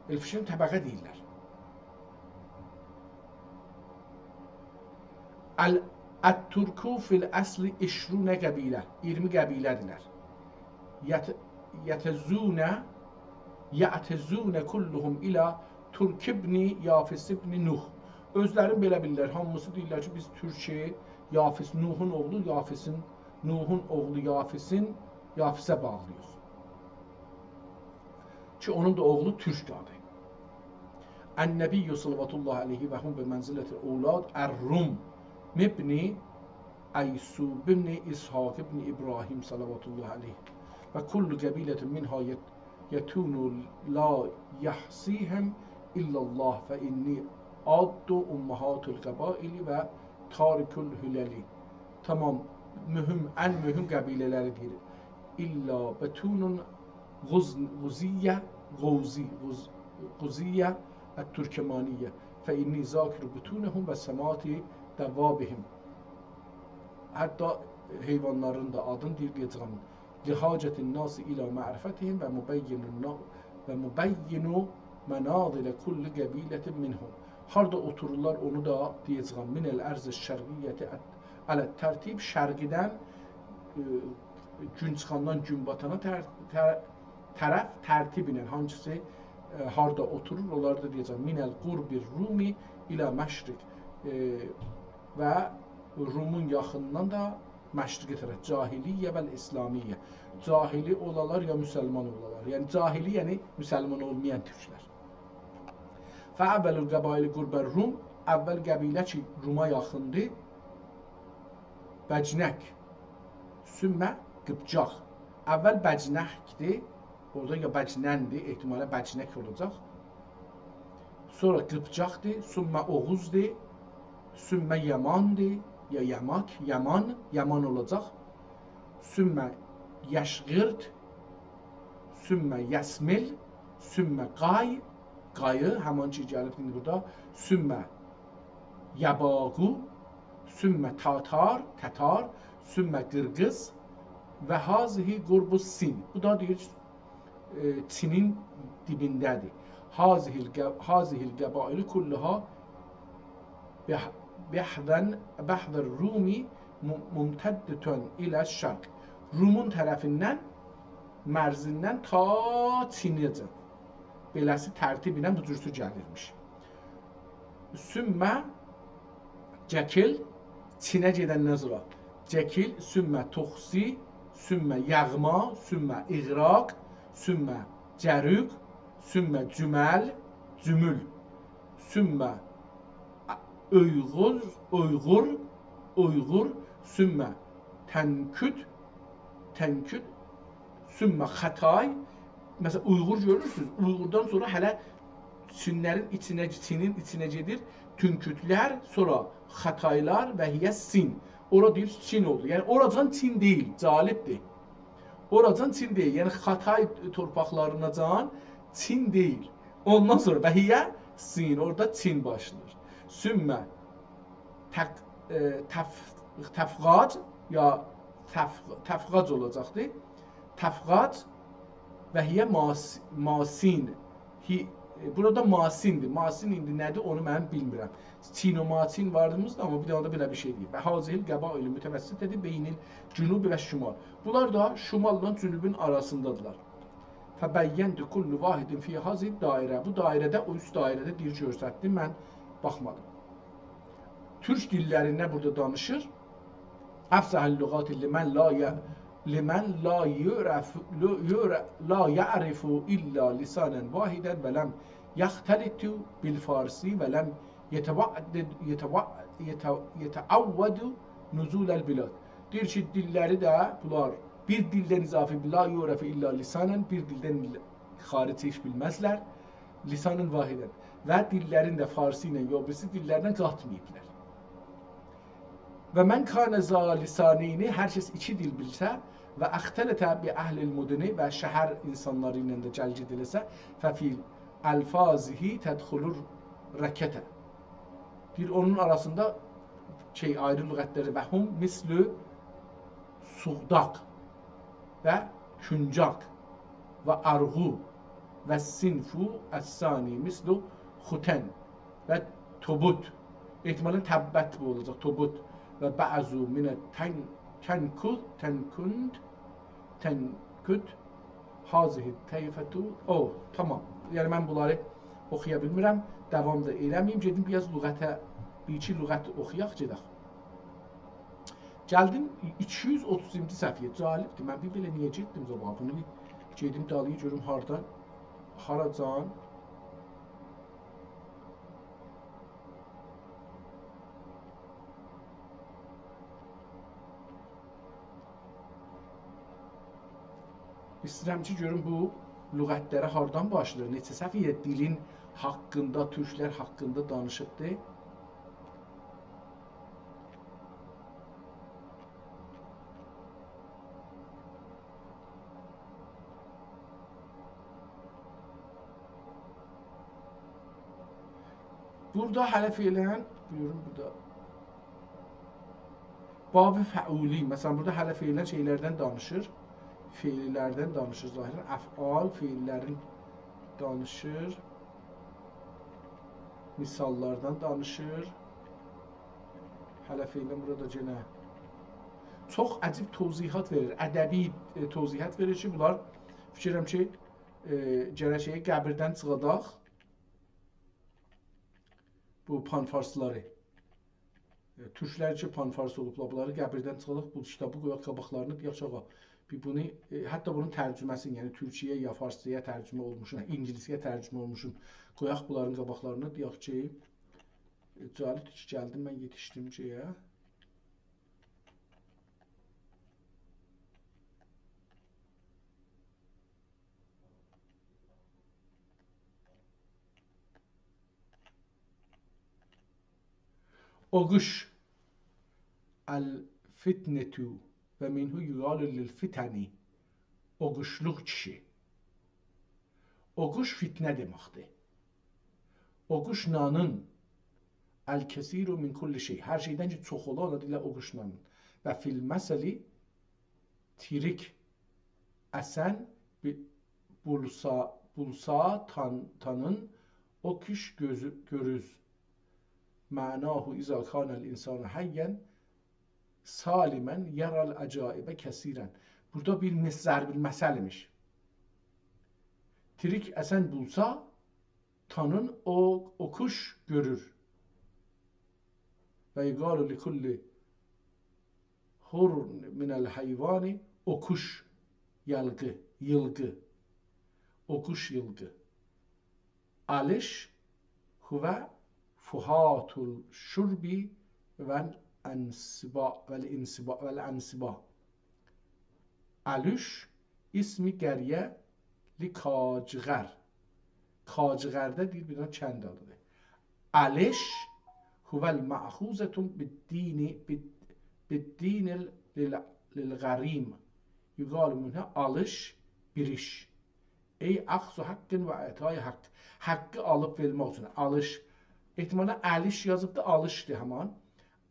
بیل کی، طبقه دئییرلر. ال-، الترک فی الاصل عشرون قبیلة، اییرمی قبیله‌دیرلر. یت-، یتزون، یعتزون کلهم الی ترک ابن یافث ابن نوح. اؤزلرین بئله بیلیرلر، هامیسی دئییرلر کی، بیز تورک یافث، نوحون اوغلو یافثین، نوحون اوغلو یافثین، یافثه باغلی‌ییق. کی، اونون دا اوغلو تورکدور. النبی صلوات الله علیه و هم بمنزلة اولاد الروم ابن ایسو ابن اسحاق ابن ابراهیم صلوات الله علیه و کل قبیلة منها یت-، یتون لا یحصیهم الا الله فانی عاد امهات القبائل و تارک الحلل. تامام، مهم، ان مهم قبیله‌لری دئییر. الا بطون غز-، غزیه، غوزی، غز-، غزیه الترکمانیه. فانی ذاکر بطونهم و سمات دوابهم. حتی حیوانلارین دا آدینی دئییر، دئیه‌جم. لحاجة الناس الی معرفتهم و مبین النا-، و مبین منازل کل قبیلة منهم. هاردا اوتورورلار، اونو دا دئیه‌جم. من الارض الشرقیة علی الترتیب، شرقیدن، ائ، گون چیخاندان گون باتانا تر-، تر-، طرف ترتیب ایله هانگیسی، ائ، هاردا اوتورور، اونلاری دا دئیه‌جم. من الغرب الرومی الی مشرق، ائ، و رومون یاخینیندان دا مشرقه طرف، جاهلیة و الاسلامیة. جاهلی اولالار یا مسلمان اولالار. یعنی جاهلی، یعنی مسلمان اولمایان تورکلر. فاول القبائل غرب الروم، اول قبیله کی، روما یاخیندیر، بجنک، ثم قیپجاق. اول بجنکدیر، اورادا یا بجنندی، احتمالا بجنک اولاجاق. سونرا قیپجاقدی، ثم اوغوزدی، ثم یماندی، یا یماک، یمان، یمان اولاجاق. ثم یشقیرد، ثم یسمل، ثم قای، قایی، همان کی گلیب ایندی بورادا. ثم یباقو، ثم تاتار، تتار، ثم قیرقیز و هذه قرب الصین. بو دا دئییر، ائ، چینین دیبینده‌دیر. هذه الق-، هذه القبائل كلها بح-، بحذا، بحذا الروم م-، ممتدة إلى الشرق. رومون طرفیندن، مرزیندن تا چینه‌جن. بئله‌سی ترتیب ایله بو جورسو گلیرمیش. ثم جکل، چینه گئدندن سونرا جکل، ثم تخسی، ثم یغما، ثم اغراق، ثم جروق، ثم جمل، جمل، ثم اویغور، اویغور، اویغور، ثم تنکود، تنکود، ثم خطای. مثلا، اویغور گؤرورسونوز، اویغوردان سونرا هله چینلرین ایچینه، چینین ایچینه گئدیر، تونکودلر، سونرا خطایلار و هیه سین. اورا دئییر، چین اولدو. یعنی، اوراجان چین دئییل، جالبدیر. اوراجان چین دئییل، یعنی خطای تورپاقلاریناجان چین دئییل. اوندان سونرا و هیه سین، اورادا چین باشلاییر. ثم تق-، ائ، تف-، تفغاج، یا تف-، تفغاج اولاجاقدی. تفغاج و هیه ماس-، ماسین. هی-، بورادا ماسیندیر. ماسین ایندی نه‌دیر، اونو من بیلمیرم. چین و ماسین واردیمیزدی، آمما بیر دنه ده بئله بیر شئی دئییر. و هذه القبائل متوسطة بین الجنوب و الشمال. بونلار دا شماللا جنوبون آراسیندادیرلار. فبینت کل واحد فی هذه الدائرة. بو دایره‌ده، او اوست دایره‌ده دئییر، گؤرستدی، من باخمادیم. تورک دیللرینده بورادا دانیشیر. أفصح اللغات لمن لا ي-، لمن لا يعرف، لا يعر-، لا يعرف إلا لسانا واحدا ولم يختلط بالفارس ولم يتوعد، يتوع-، يت-، يتعود نزول البلاد. دئییر کی، دیللری ده بونلار بیر دیلدن اضافه، لا یعرف الا لسانا، بیر دیلدن خارج هئچ بیلمزلر. لسانا واحدا. و دیللرین ده فارسی ایله یا بیریسی دیللرله قاتماییبلار. و من کان ذا لسانین، هر کس ایکی دیل بیلسه، و اختلط بأهل المدن، و شهر اینسانلاری ایله ده گل گئت ائله‌سه، ففی الفاظه تدخل الرکته. دئییر، اونون آراسیندا شئی، آیری لغتلری، و هم مثل سغداق و کنجاق و ارغو و صنف الثانی مثل ختن و تبت. احتمالا تبت بو اولاجاق، تبت. و بعض من تن-، تنکو-، تنکند، تنکد، هذه الطایفة. او، تامام. یعنی، من بونلاری اوخویا بیلمیرم. داوام دا ائله‌مه‌ییم. گئدیم، بیر آز لغته، بیر ایکی لغت اوخویاق، گئدک. گلدیم ایکی یوز اوتوزونجو صفحه‌یه. جالبدیر. من بیر بئله نییه گئتدیم قاباغا؟ بونو بیر گئدیم دالییا گؤروم هاردان، هاراجان. ایسته‌ییرم کی، گؤروم بو لغتلره هاردان باشلاییر، نئچه صفحه‌یه دیلین حاقیندا، تورکلر حاقیندا دانیشیبدی. بورادا هله فعلاً، بویورون بورادا. باب فعولی، مثلاً، بورادا هله فعلاً شئیلردن دانیشیر. فعللردن دانیشیر ظاهراً. افعال، فعللرین دانیشیر. مثاللاردان دانیشیر. هله فعلاً بورادا یئنه چوخ عجیب توضیحات وئریر. ادبی، ائ، توضیحات وئریر کی، بونلار، فیکر ائدیرم کی، ائ، گرک شئیی قبیردن چیخاداق. بو پان‌فارسلاری. ائ، تورکلر کی، پان‌فارس اولوبلار، بونلاری قبیردن چیخاداق، بو کیتابی قویاق قاباقلارینا، دئیک کی، آغا، بیر بونو، ائ، حتی بونون ترجمه‌سینی، یعنی تورکجه‌یه یا فارسجایا ترجمه اولموشون، هه، اینگیلیسجه‌یه ترجمه اولموشون قویاق بونلارین قاباقلارینا، دئیک کی، ائ، جالبدیر کی، گلدیم، من یئتیشدیم شئیه. اوغوش، الفتنة و منه یقال للفتن. اوغوشلوق کیشی. اوغوش فتنه دئمکدیر. اوغوش نانین، الکثیر من کل شیء. هر شئیدن کی چوخ اولا، اونا دئییرلر اوغوش نانین. و فی المثل، تیریک اسن بی-، بولسا، بولسا تان-، تانین، او کوش گؤزو-، گؤروز. معناه: اذا کان الانسان حیا سالما یری العجائب کثیرا. بورادا بیر مس-، ضرب المثل ایمیش. تیریک اسن بولسا، تانین او، او کوش گؤرور. و یقال لکل حر من الحیوان، او کوش ییلقی، ییلقی. او کوش ییلقی. آلیش هو فحاط الشرب و الانصباء، و الانصباء، و الانصباء. آلیش اسم قریه لکاجغر. کاجغر ده دئییر، بیر دنه کند آدیدیر. آلیش هو المأخوذة بالدین، بال-، بالدین لل-، للغریم. یقال منه آلیش، بیریش. ای اخذ حق و اعطای حق. حقی آلیب وئرمک اوچون. آلیش. احتمالا الیش یازیبدی، آلیشدیر همان.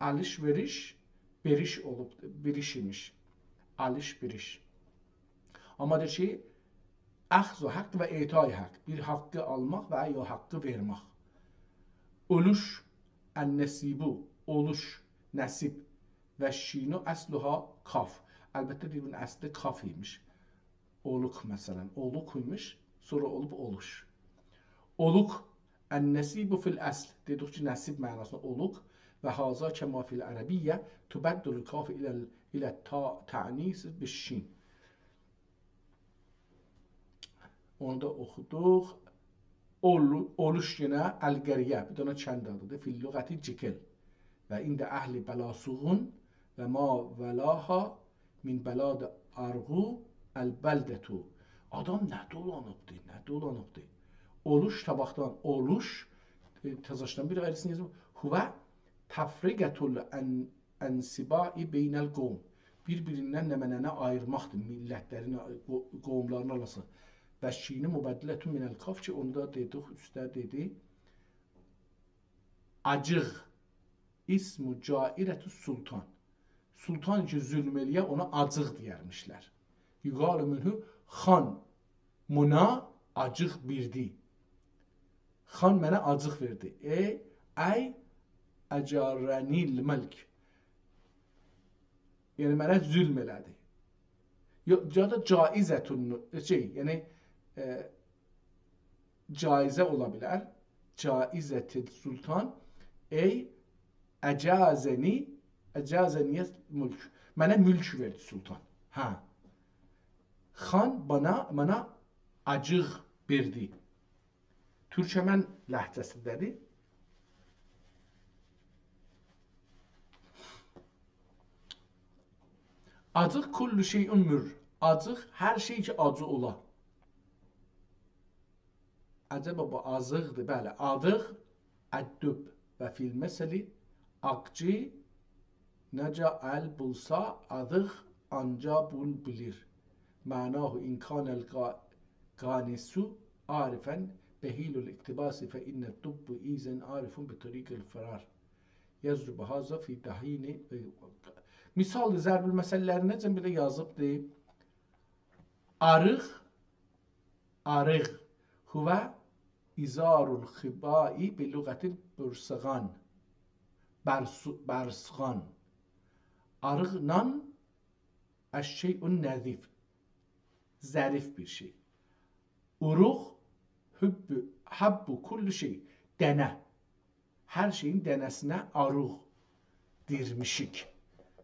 آلیش وئریش، بیریش اولوب، بیریش ایمیش. آلیش بیریش. آمما دئییر کی، اخذ حق و اعطای حق. بیر حقی آلماق و یا حقی وئرمک. اولوش، النصیب، اولوش، نصیب. و شین اصلها کاف. البته، دئییر، بونون اصلی کاف ایمیش. اولوک، مثلا، اولوک ایمیش، سونرا اولوب اولوش. اولوک، النصیب فی الاصل. دئدیک کی، نصیب معناسیندا اولوک. و هذا کما فی العربیة تبدل الکاف الی ال-، الی التاء تأنیث بالشین. اونو دا اوخودوق. اول-، اولوش یئنه القریه، بیر دنه کند آدیدیر. فی اللغة جکل. و عند اهل بلاسوغون و ما ولاها من بلاد آرغو البلدة. آدام نه دولانیبدی، نه دولانیبدی. اولوش، تاباقدان اولوش، ائ، تزاشدان بیر آیریسینی یازیم. هو تفرقة الان-، انصباء بین القوم. بیر-بیریندن نمنه‌نی آییرماقدیر، میللتلرین، قو-، قوملارین آراسی. و شین مبدلة من الکاف کی، اوندا دئدیک، اوسته دئدی. آجیق، اسم جائرة السلطان. سلطان کی ظلم ائله‌یه، اونا آجیق دئیرمیشلر. یقال منه خان منا آجیق وئردی. خان منه آجیق وئردی. ای، ای اجارنی الملک. یعنی منه ظلم ائله‌دی. یا، یا دا جائزة، شئی، یعنی، ائ، جایزه اولا بیلر. جائزة السلطان، ای اجازنی، اجازنی الملک. منه ملک وئردی سلطان. هه. خان بنا، منه آجیق وئردی. تورکمن لهجه‌سینده‌دیر. آجیق کل شیء مر. آجیق هر شئی کی آجی اولا. عجبا بو آجیقدیر، بلی، آجیق، الدب و فی المثل آقجی، نجا ال بولسا آجیق آنجا بول بیلیر. معناه ان کان القا-، قانص عارفا بحیل الاقتباس فان الدب ایضا عارف بطریق الفرار. یضرب هذا فی دهین. مثال ضرب المثل‌لرینده بئله یازیبدی. آریق، آریق. هو ازار الخباء بلغة البرسغان. برس-، برسغان. آریق نان، الشیء النظیف. ظریف بیر شئی. عروق، حب، حب کل شئی. دنه. هر شئیین دنه‌سینه عروق دئییرمیشیک.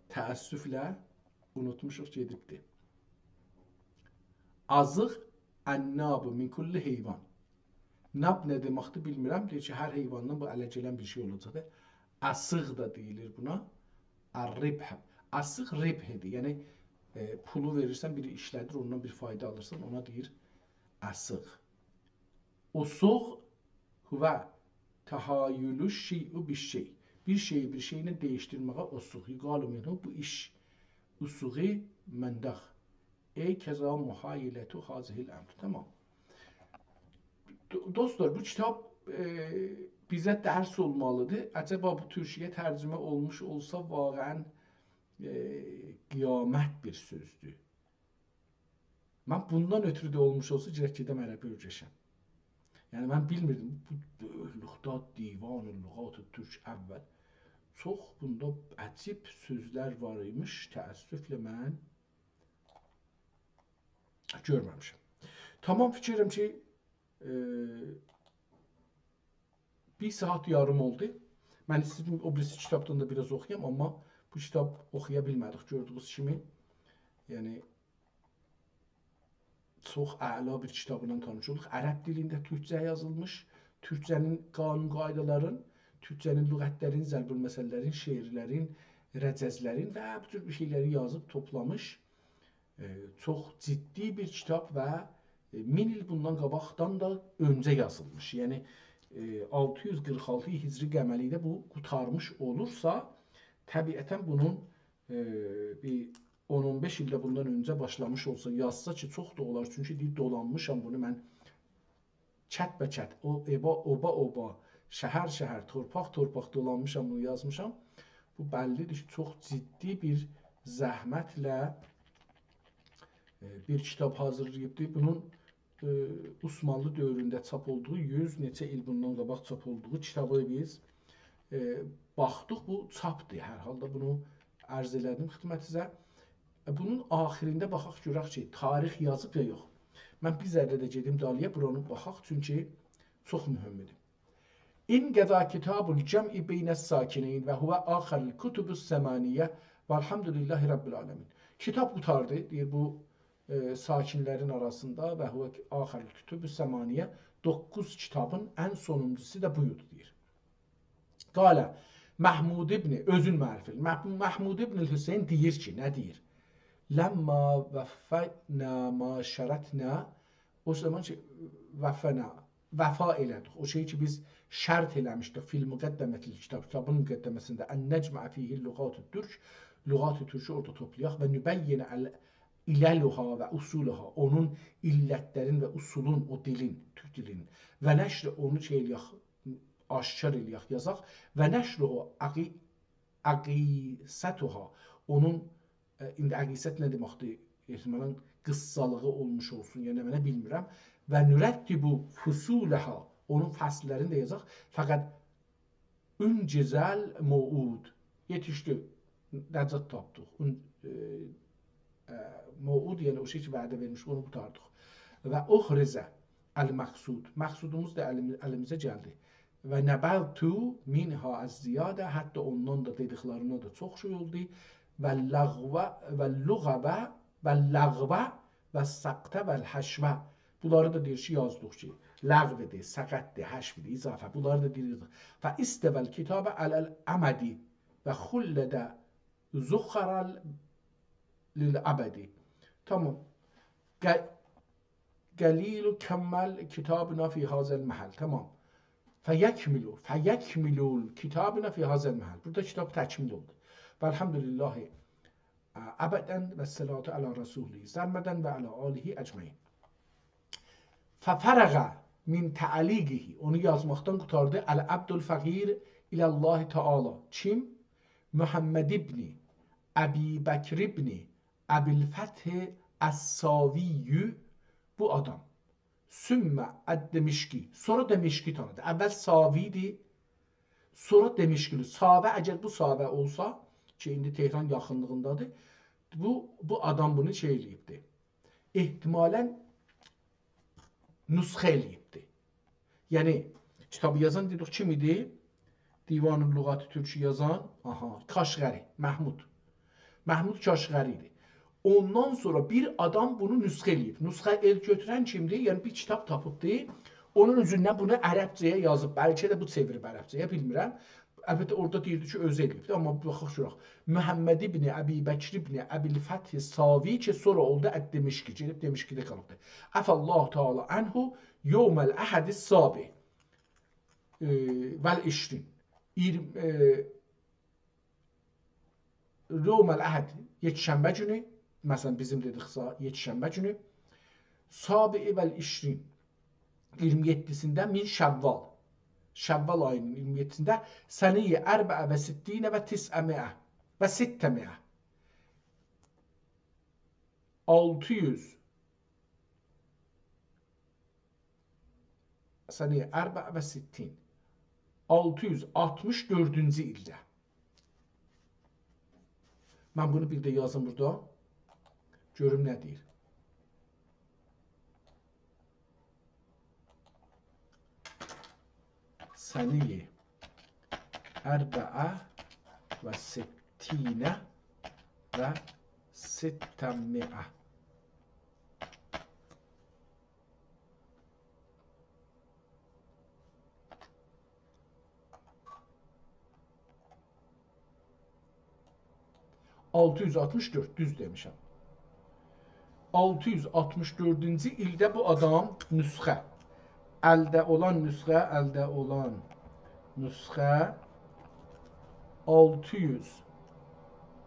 تأسفله اونوتموشوق، گئدیبدی. آجیق، الناب من کل حیوان. ناب نه دئمکدیر بیلمیرم. دئییر کی، هر حیواندان بو اله گلن بیر شئی اولاجاقدیر. آسیق دا دئییلیر بونا. الربح. آسیق ربحدیر. یعنی، ائ، پولو وئریرسن، بیری ایشله‌دیر، اوندان بیر فایدا آلیرسان، اونا دئییر آسیق. اوسوغ هو تحایل الشیء بالشیء. بیر شئیی بیر شئیله دییشدیرمه‌یه اوسوغ، یقال منه، بو ایش اوسوغو منداخ. ای کذا محایلة هذه الامر. تامام. دو-، دوستلار، بو کیتاب، ائ، بیزه درس اولمالیدیر. عجبا بو تورکجه‌یه ترجمه اولموش اولسا، واقعاً، ائ، قیامت بیر سؤزدور. من بوندان اؤترو ده اولموش اولسا، گرک گئدم عربی اؤیرشم. یعنی، من بیلمیردیم، بو بؤیوکلوکده دیوان لغات تورک اول. چوخ بوندا عجیب سؤزلر وار ایمیش، تأسفله من گؤرمه‌میشم. تامام، فیکیر ائدیرم کی، ائ، بیر ساعات یاریم اولدو. من ایسته‌ییردیم او بیریسی کیتابدان دا بیر آز اوخویام، آمما بو کیتاب اوخویا بیلمه‌دیک، گؤردویونوز کیمی. یعنی، چوخ اعلا بیر کیتابلا تانیش اولدوق. عرب دیلینده تورکجه یازیلمیش، تورکجه‌نین قانون قایدالارین، تورکجه‌نین لغتلرین، ضرب‌المثل‌لرین، شعرلرین، رجزلرین و بو جور بیر شئیلری یازیب توپلامیش. ائ، چوخ جدی بیر کیتاب و، ائ، مین ایل بوندان قاباقدان دا اؤنجه یازیلمیش. یعنی، ائ، آلتی یوز قیرخ آلتی هجری قمری‌ده بو قوتارمیش اولورسا، طبیعتاً بونون، ائ، بیر اون اون بئش ایل ده بوندان اؤنجه باشلامیش اولسا، یازسا کی، چوخ دا اولار. چونکی دئییر، دولانمیشام بونو من کت به کت، او، ائبا، اوبا اوبا، شهر شهر، تورپاق تورپاق دولانمیشام، بونو یازمیشام. بو بللی‌دیر کی، چوخ جدی بیر زحمتله، ائ، بیر کیتاب حاضیرلاییبدیر. بونون، ائ، عثمانلی دؤورونده چاپ اولدوغو، یوز نئچه ایل بوندان قاباق چاپ اولدوغو کیتابی بیز، ائ، باخدیق، بو چاپدیر. هر حالدا بونو عرض ائله‌دیم خدمتینیزه. ائ، بونون آخیرینده باخاق، گؤرک کی، تاریخ یازیب یا یوخ. من بیر ذره ده گئدیم دالییا، بورانی باخاق، چونکی چوخ مهمدور. انقضی کتاب الجمع بین الساکنین و هو آخر الکتب الثمانیة و الحمد لله رب العالمین. کیتاب قوتاردی، دئییر، بو، ائ، ساکنلرین آراسیندا و هو آخر الکتب الثمانیة، دوققوز کیتابین ان سونونجوسو دا بویدو، دئییر. قال محمود ابن، اؤزون معرفی ائله‌ییر. مح-، محمود ابن الحسین دئییر کی، نه دئییر؟ لما وفینا ما شرطنا، او زامان کی، وفینا، وفا ائله‌دیک. او شئی کی، بیز شرط ائله‌میشدیک، فی المقدمة الکتاب، کیتابین مقدمه‌سینده، ان نجمع فیه لغات الترک، لغات ترکی اورادا توپلایاق و نبین ال-، عللها و اصولها، اونون علتلرین و اصولون، او دیلین، تورک دیلین، و نشر، اونو شئی ائله‌یک، آشکار ائله‌یک، یازاق. و نشره اقی-، اقیستها، اونون، ائ، ایندی اقیست نه دئمکدیر؟ احتمالاً قیسسالیغی اولموش اولسون، یعنی نمنه بیلمیرم. و نرتب فصولها، اونون فصللرینی ده یازاق. فقد انجز الموعود، یئتیشدی، نجات تاپدیق. اون-، ائ، ائ، موعود، یعنی او شئی کی، وعده وئرمیش، اونو قوتاردیق. و احرز المقصود، مقصودوموز دا الیم-، الیمیزه گلدی. و نبذت منها الزیادة، حتی اوندان دا دئدیکلرینه ده چوخ شئی اولدو. و لغو، و لغو، و لغو، و سقط و الحشو. بونلاری دا دئییر کی، یازدیق کی، لغویدی، سقطدی، حشویدی، اضافه. بونلاری دا دئییر. فاستوی الکتاب علی الامد و خلد زخرا للابد. تامام. ق-، قلیل کمل کتابنا فی هذا المحل. تامام. فیکمل، فیکمل کتابنا فی هذا المحل. بورادا کیتاب تکمیل اولدو. و الحمد لله ابدا و الصلاة علی رسوله سرمدا و علی آله اجمعین. ففرغ من تعلیقه، اونو یازماقدان قوتاردی. العبد الفقیر الی الله تعالی. کیم؟ محمد ابن ابی بکر ابن ابی الفتح الساوی، بو آدام. ثم الدمشقی. سونرا دمشقی تانیدی. اول ساوی ایدی، سونرا دمشقلی. ساوه، اگر بو ساوه اولسا، کی، ایندی تهران یاخینلیغیندادیر، بو، بو آدام بونو شئی ائله‌ییبدی. احتمالاً نسخه ائله‌ییبدی. یعنی، کیتابی یازان، دئدیک، کیم ایدی؟ دیوان لغات ترکی یازان، آها، کاشغری، محمود. محمود کاشغری ایدی. اوندان سونرا بیر آدام بونو نسخه ائله‌ییب. نسخه ائل گؤتورن کیمدیر؟ یعنی، بیر کیتاب تاپیبدی، اونون اوزوندن بونو عربجه‌یه یازیب. بلکه ده بو چئویریب عربجه‌یه، بیلمیرم. البته، اورادا دئییردی کی، اؤزو ائله‌ییبدی، آمما باخاق گؤرک. محمد ابن ابی بکر ابن ابی الفتح ساوی کی، سونرا اولدو الدمشقی، گئدیب دمشقده قالیبدی. عفا الله تعالی عنه یوم الاحد السابع، ائ، و العشرین. ایگیرمی، ائ، یوم الاحد، یکشنبه گونو، مثلا، بیزیم دئدیکسه، یکشنبه گونو، سابع و العشرین، ایگیرمی یئددیسینده من شوال، شوال آیی‌نین ایگیرمی یئددیسینده، سنه اربع و ستین و تسعمائة و ستمائة، آلتی یوز، سنه اربع و ستین، آلتی یوز آلتمیش دؤردونجو ایلده. من بونو بیر ده یازیم بورادا. گؤروم نه دئییر. سنه اربع و ستین و ستمائة. آلتی یوز آلتمیش دؤرد، دوز دئمیشم. آلتی یوز آلتمیش دؤردونجو ایلده بو آدام نسخه، الده اولان نسخه، الده اولان نسخه آلتی یوز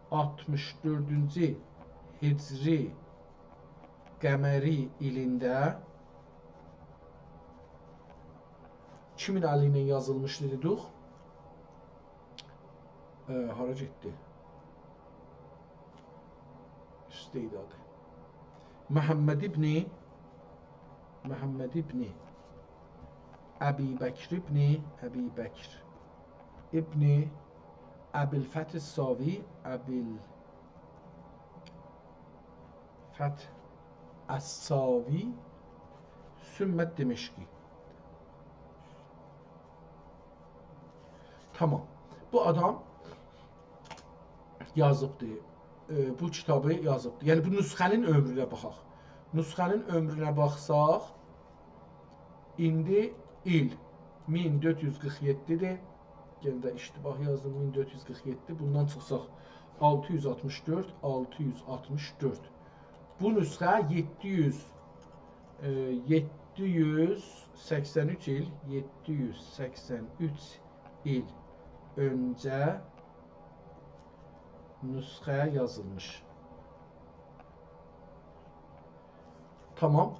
آلتمیش دؤردونجو هجری قمری ایلینده کیمین الی ایله یازیلمیشدی دئدیک؟ ائ، هارا گئتدی؟ اوستده‌یدی آدی. محمد ابن، محمد ابن ابی بکر ابن، ابی بکر ابن ابی الفتح الساوی، ابی الفتح الساوی، ثم دمشقی. تامام. بو آدام یازیبدی. ائ، بو کیتابی یازیبدی. یعنی، بو نسخه‌نین عؤمرونه باخاق. نسخه‌نین عؤمرونه باخساق، ایندی ایل مین دؤرد یوز قیرخ یئددی‌دیر. یئنه ده اشتباه یازدیم، مین دؤرد یوز قیرخ یئددی. بوندان چیخساق، آلتی یوز آلتمیش دؤرد، آلتی یوز آلتمیش دؤرد. بو نسخه یئددی یوز، ائ، یئددی یوز سکسن اوچ ایل، یئددی یوز سکسن اوچ ایل اؤنجه نسخه یازیلمیش. تامام.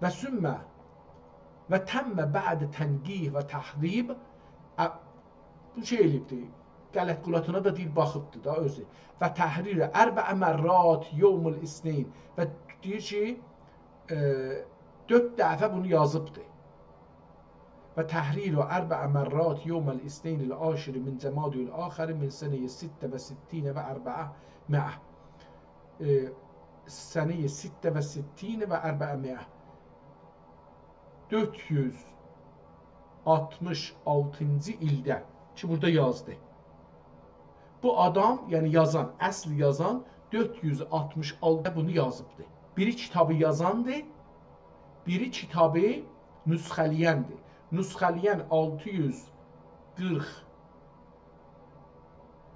و ثم و تم بعد تنقیح و تحریب، ا-، بو شئی ائله‌ییبدی. غلط غلطینا دا دئییر، باخیبدی دا اؤزو. و تحریر اربع مرات یوم الاثنین. و دئییر کی، ائ، دؤرد دفعه بونو یازیبدی. و تحریر اربع مرات یوم الاثنین العاشر من جمادی الاخر من سنه ست و ستین و اربعمائة. ائ، سنه ست و ستین و اربعمائة. دؤرد یوز آلتمیش آلتینجی ایلده کی، بورادا یازدی. بو آدام، یعنی یازان، اصل یازان دؤرد یوز آلتمیش آلتیدا بونو یازیبدی. بیری کیتابی یازاندی، بیری کیتابی نسخه‌له‌یندی. نسخه‌له‌ین آلتی یوز قیرخ،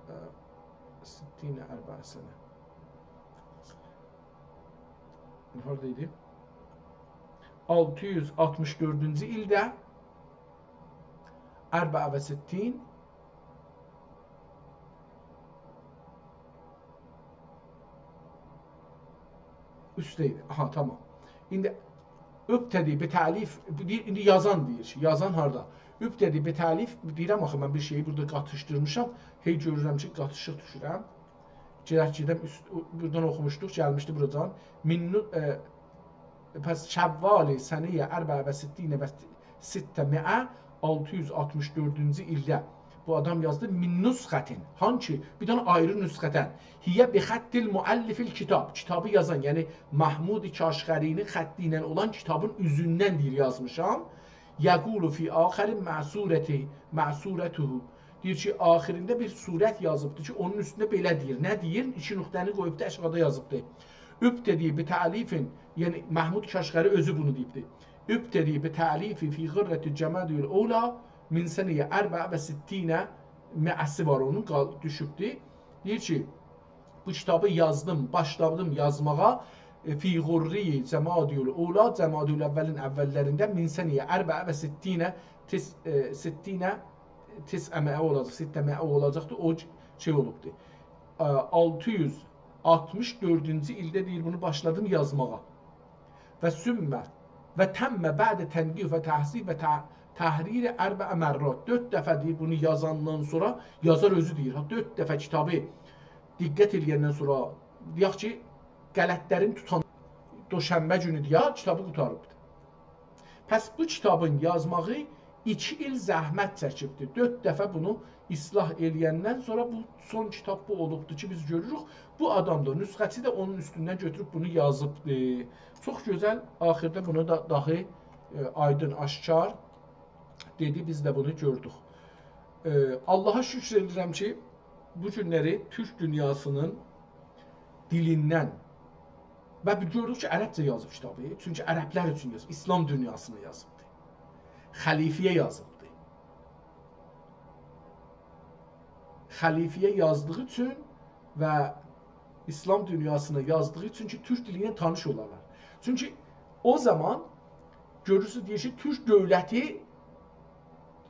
ائ، ستین اربع سنه. هاردا ایدی؟ آلتی یوز آلتمیش دؤردونجو ایلده اربع و ستین اوسته ایدی. آها، تامام. ایندی ابتدی به تألیف، دئییر، ایندی یازان دئییر کی، یازان هاردا؟ ابتدی به تألیف، دئییرم آخی من بیر شئیی بورادا قاتیشدیرمیشام، هئی گؤرورم کی، قاتیشیق دوشورم. گئدک گئدم اوست، او، بورادان اوخوموشدوق، گلمیشدی بورادان. من نو-، ائ، پس شوال سنه اربع و ستین و ستمائة، آلتی یوز آلتمیش دؤردونجو ایلده بو آدام یازدی، من نسخة، هانسی؟ بیر دنه آیری نسخه‌دن. هی بخط المؤلف الکتاب، کیتابی یازان، یعنی محمود کاشغری‌نین خطی ایله اولان کیتابین اوزوندن دئییر یازمیشام. یقول فی آخر معصورته، معصورته. دئییر کی، آخیرینده بیر صورت یازیبدی کی، اونون اوستونده بئله دئییر. نه دئییر؟ ایکی نقطه‌نی قویوبدو، آشاغیدا یازیبدی. ابتدی به تألیف، یعنی محمود کاشغری اؤزو بونو دئییبدی. ابتدی به تألیف فی غرة جمادی الاولی من سنه اربع و ستین، مئه‌سی وار اونون، قال-، دوشوبدو. دئییر کی، بو کیتابی یازدیم، باشلادیم یازماغا، ائ، فی غرة جمادی الاولی، جمادی الاولین اوللرینده من سنه اربع و ستین، تس-، ائ، ستین، تسعمائة اولاجاق، ستمائة اولاجاقدی، او شئی اولوبدو. ا، آلتی یوز آلتمیش دؤردونجو ایلده دئییر، بونو باشلادیم یازماغا. و ثم و تم بعد تنقیح و تحذیب و ته-، تحریر اربع مرات. دؤرد دفعه دئییر، بونو یازاندان سونرا، یازار اؤزو دئییر، ها، دؤرد دفعه کیتابی دقت ائله‌یندن سونرا، دئیک کی، غلطلرین توتان دوشنبه گونو دئییر، کیتابی قوتاریبدی. پس بو کیتابین یازماغی ایکی ایل زحمت چکیبدی. دؤرد دفعه بونو اصلاح ائله‌یندن سونرا بو سون کیتاب بو اولوبدو کی، بیز گؤروروک. بو آدام دا، نسخه‌چی ده اونون اوستوندن گؤتوروب بونو یازیبدی. چوخ گؤزل، آخیردا بونو دا داها، ائ، آیدین، آشکار دئدی، بیز ده بونو گؤردوک. ائ، آللاها شوکور ائدیرم کی، بو گونلری تورک دونیاسینین دیلیندن و بیز گؤردوک کی، عربجه یازیب کیتابی. چونکی عربلر اوچون یازیب، ایسلام دونیاسینا یازیبدی. خلیفه‌یه یازیبدی. خلیفه‌یه یازدیغی اوچون و ایسلام دونیاسینا یازدیغی اوچون کی، تورک دیلی ایله تانیش اولالار. چونکی او زامان گؤرورسونوز، دئییر کی، تورک دؤولتی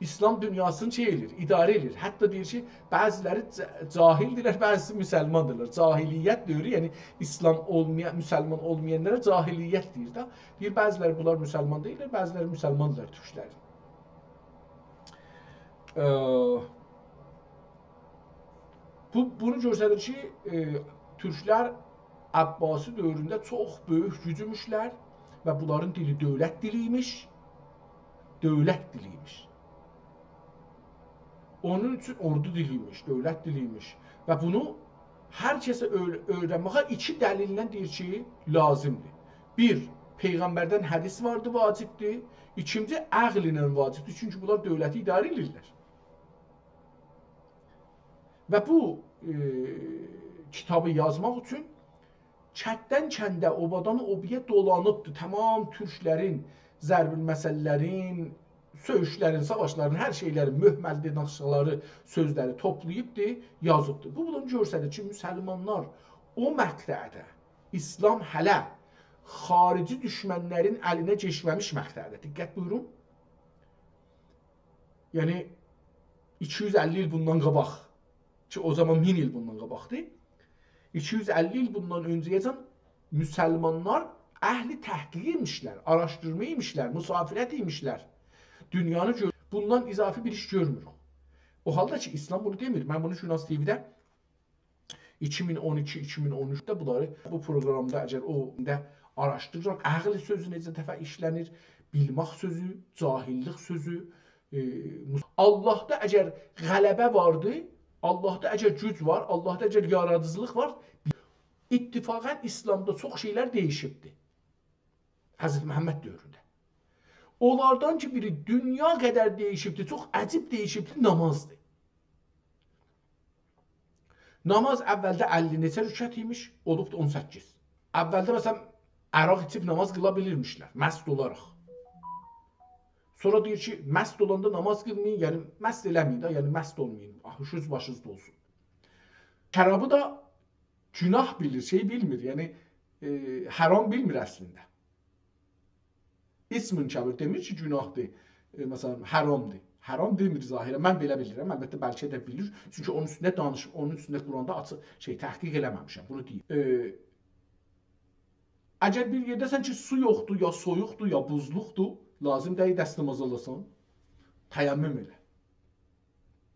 ایسلام دونیاسینی شئی ائله‌ییر، اداره ائله‌ییر. حتی دئییر کی، بعضی‌لری جا-، جاهل‌دیرلر، بعضی‌سی مسلمان‌دیرلار. جاهلیت دؤورو، یعنی ایسلام اولمایان، مسلمان اولمایانلارا جاهلیت دئییر ده. دئییر، بعضی‌لری بونلار مسلمان دئییللر، بعضی‌لری مسلمان‌دیرلار تورکلرین. ائ، بو، بونو گؤستریر کی، ائ، تورکلر عباسی دؤورونده چوخ بؤیوک گوج ایمیشلر و بونلارین دیلی دؤولت دیلی ایمیش. دؤولت دیلی ایمیش. اونون اوچون اوردو دیلی ایمیش، دؤولت دیلی ایمیش. و بونو هر کسه اؤ-، اؤیرنمه‌یه ایکی دلیل‌له دئییر کی، لازیمدیر. بیر، پیغمبردن حدیث واردی، واجبدیر. ایکینجی، عقل ایله واجبدیر. چونکی بونلار دؤولتی اداره ائدیرلر. و بو، ائ، کیتابی یازماق اوچون کتدن کنده، اوبادان اوبایا دولانیبدی. تمام تورکلرین، ضرب‌المثل‌لرین، سؤیوشلرین، ساواشلارین، هر شئیلرین، مهمل دئدیگی ناخیشالاری، سؤزلری توپلاییبدی، یازیبدی. بو، بونو گؤستریر کی، مسلمانلار او مقطعده، ایسلام هله خارجی دوشمن‌لرین الینه کئچمه‌میش مقطعده. دقت بویورون. یعنی، ایکی یوز اللی ایل بوندان قاباق، کی، او زامان مین ایل بوندان قاباقدیر. ایکی یوز اللی ایل بوندان اؤنجه‌یه‌جن مسلمانلار اهل تحقیق ایمیشلر، آراشدیرما ایمیشلر، مسافرت ایمیشلر. دونیانی گؤر-، بوندان اضافی بیر ایش گؤرموروک. او حالدا کی، ایسلام بونو دئمیر. من بونو گوناز تی‌وی‌ده ایکی مین اون ایکی، ایکی مین اون اوچده بونلاری بو پروگرامدا اگر او ده آراشدیریرام، عقل سؤزو نئچه دفعه ایشله‌نیر، بیلمک سؤزو، جاهل‌لیک سؤزو، ائ، مس-، آللاهدا اگر غلبه واردی، آللاهدا اگر گوج وار، آللاهدا اگر یارادیجیلیق وار، اتفاقاً ایسلامدا چوخ شئیلر دییشیبدی. حضرت محمد دؤورونده. اونلاردان کی، بیری دونیا قدر دییشیبدی، چوخ عجیب دییشیبدی، نامازدیر. ناماز اولده اللی نئچه رکعت ایمیش، اولوبدو اون سککیز. اولده، مثلا، عرق ایچیب ناماز قیلا بیلیرمیشلر، مست اولاراق. سونرا دئییر کی، مست اولاندا ناماز قیلمایین، یعنی مست ائله‌مه‌یین ده، یعنی مست اولمایین، هوشوز باشینیزدا اولسون. شرابی دا گوناه بیلیر، شئی بیلمیر، یعنی، ائ، حرام بیلمیر اصلینده. اسم کبیر دئمیر کی، گوناهدیر، ائ، مثلا، حرامدیر. حرام دئمیر ظاهرا، من بئله بیلیرم. البته، بلکه ده بیلیر. چونکی اونون اوستونده دانیشیب، اونون اوستونده قرآندا آچیق شئی، تحقیق ائله‌مه‌میشم، بونو دئییم. ائ، اگر بیر یئرده‌سن کی، سو یوخدور، یا سویوقدور، یا بوزلوقدور، لازیم دئییل دستماز آلاسان، تیمم ائله.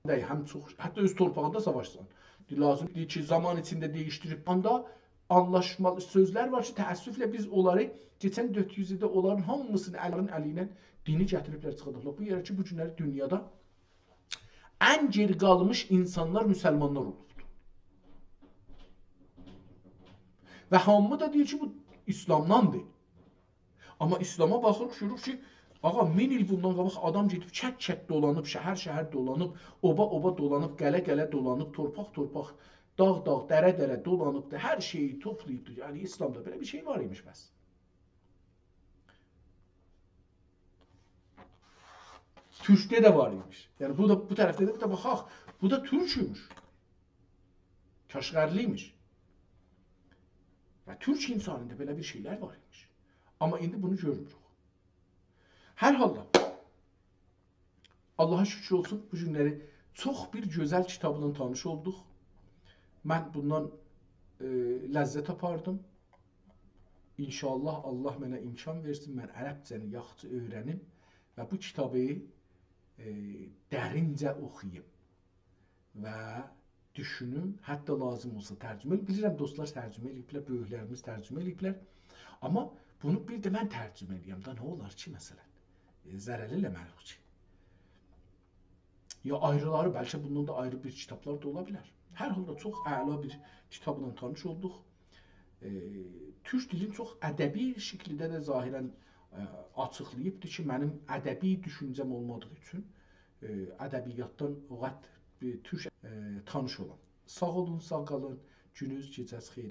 دئییل، هم چوخ، حتی اؤز تورپاغیندا ساواشسان. لازیم دئییل کی، زامان ایچینده دییشدیریب. آندا آنلاشمالی سؤزلر وار کی، تأسفله بیز اونلاری کئچن دؤرد یوز ایلده اونلارین هامیسینی الین الی ایله دینی گتیریبلر، چیخاردیبلار بو یئره کی، بو گونلری دونیادا ان گئری قالمیش اینسانلار مسلمانلار اولوبدور. و هامی دا دئییر کی، بو ایسلامداندیر. آمما ایسلاما باخیریق، گؤروروک کی، آغا، مین ایل بوندان قاباق آدام گئدیب کت-کت دولانیب، شهر-شهر دولانیب، اوبا-اوبا دولانیب، قلعه-قلعه دولانیب، تورپاق-تورپاق، داغ-داغ، دره-دره دولانیبدی، هر شئیی توپلاییبدی. یعنی، ایسلامدا بئله بیر شئی وار ایمیش بس. تورکده ده وار ایمیش. یعنی، بو دا، بو طرفده ده بیر ده باخاق. بو دا تورک ایمیش. کاشغرلی ایمیش. و تورک اینسانیندا بئله بیر شئیلر وار ایمیش. آمما ایندی بونو گؤرموروک. هر حالدا، آللاها شوکور اولسون، بو گونلری چوخ بیر گؤزل کیتابلا تانیش اولدوق. من بوندان، ائ، لذت آپاردیم. ان‌شاءالله، آللاه منه امکان وئرسین، من عربجه‌نی یاخشی اؤیره‌نیم و بو کیتابی، ائ، درینجه اوخویوم و دوشونوم، حتی لازیم اولسا ترجمه ائله‌ییم. بیلیرم، دوستلار ترجمه ائله‌ییبلر، بؤیوکلریمیز ترجمه ائله‌ییبلر. آمما بونو بیر ده من ترجمه ائله‌یم ده، نه اولار کی، مثلا؟ ائ، ضرری ائله‌مه‌ریک کی. یا آیریلاری، بلکه بوندان دا آیری بیر کیتابلار دا اولا بیلر. هر حالدا چوخ اعلا بیر کیتابلا تانیش اولدوق. ائ، تورک دیلین چوخ ادبی شکیلده ده ظاهرا، ائ، آچیقلاییبدیر کی، منیم ادبی دوشونجه‌م اولمادیغی اوچون، ائ، ادبیاتدان او قدر بیر تورک، ائ، تانیش اولام. ساغ اولون، ساغ قالین. گونوز، گئجه‌ز خئیرین.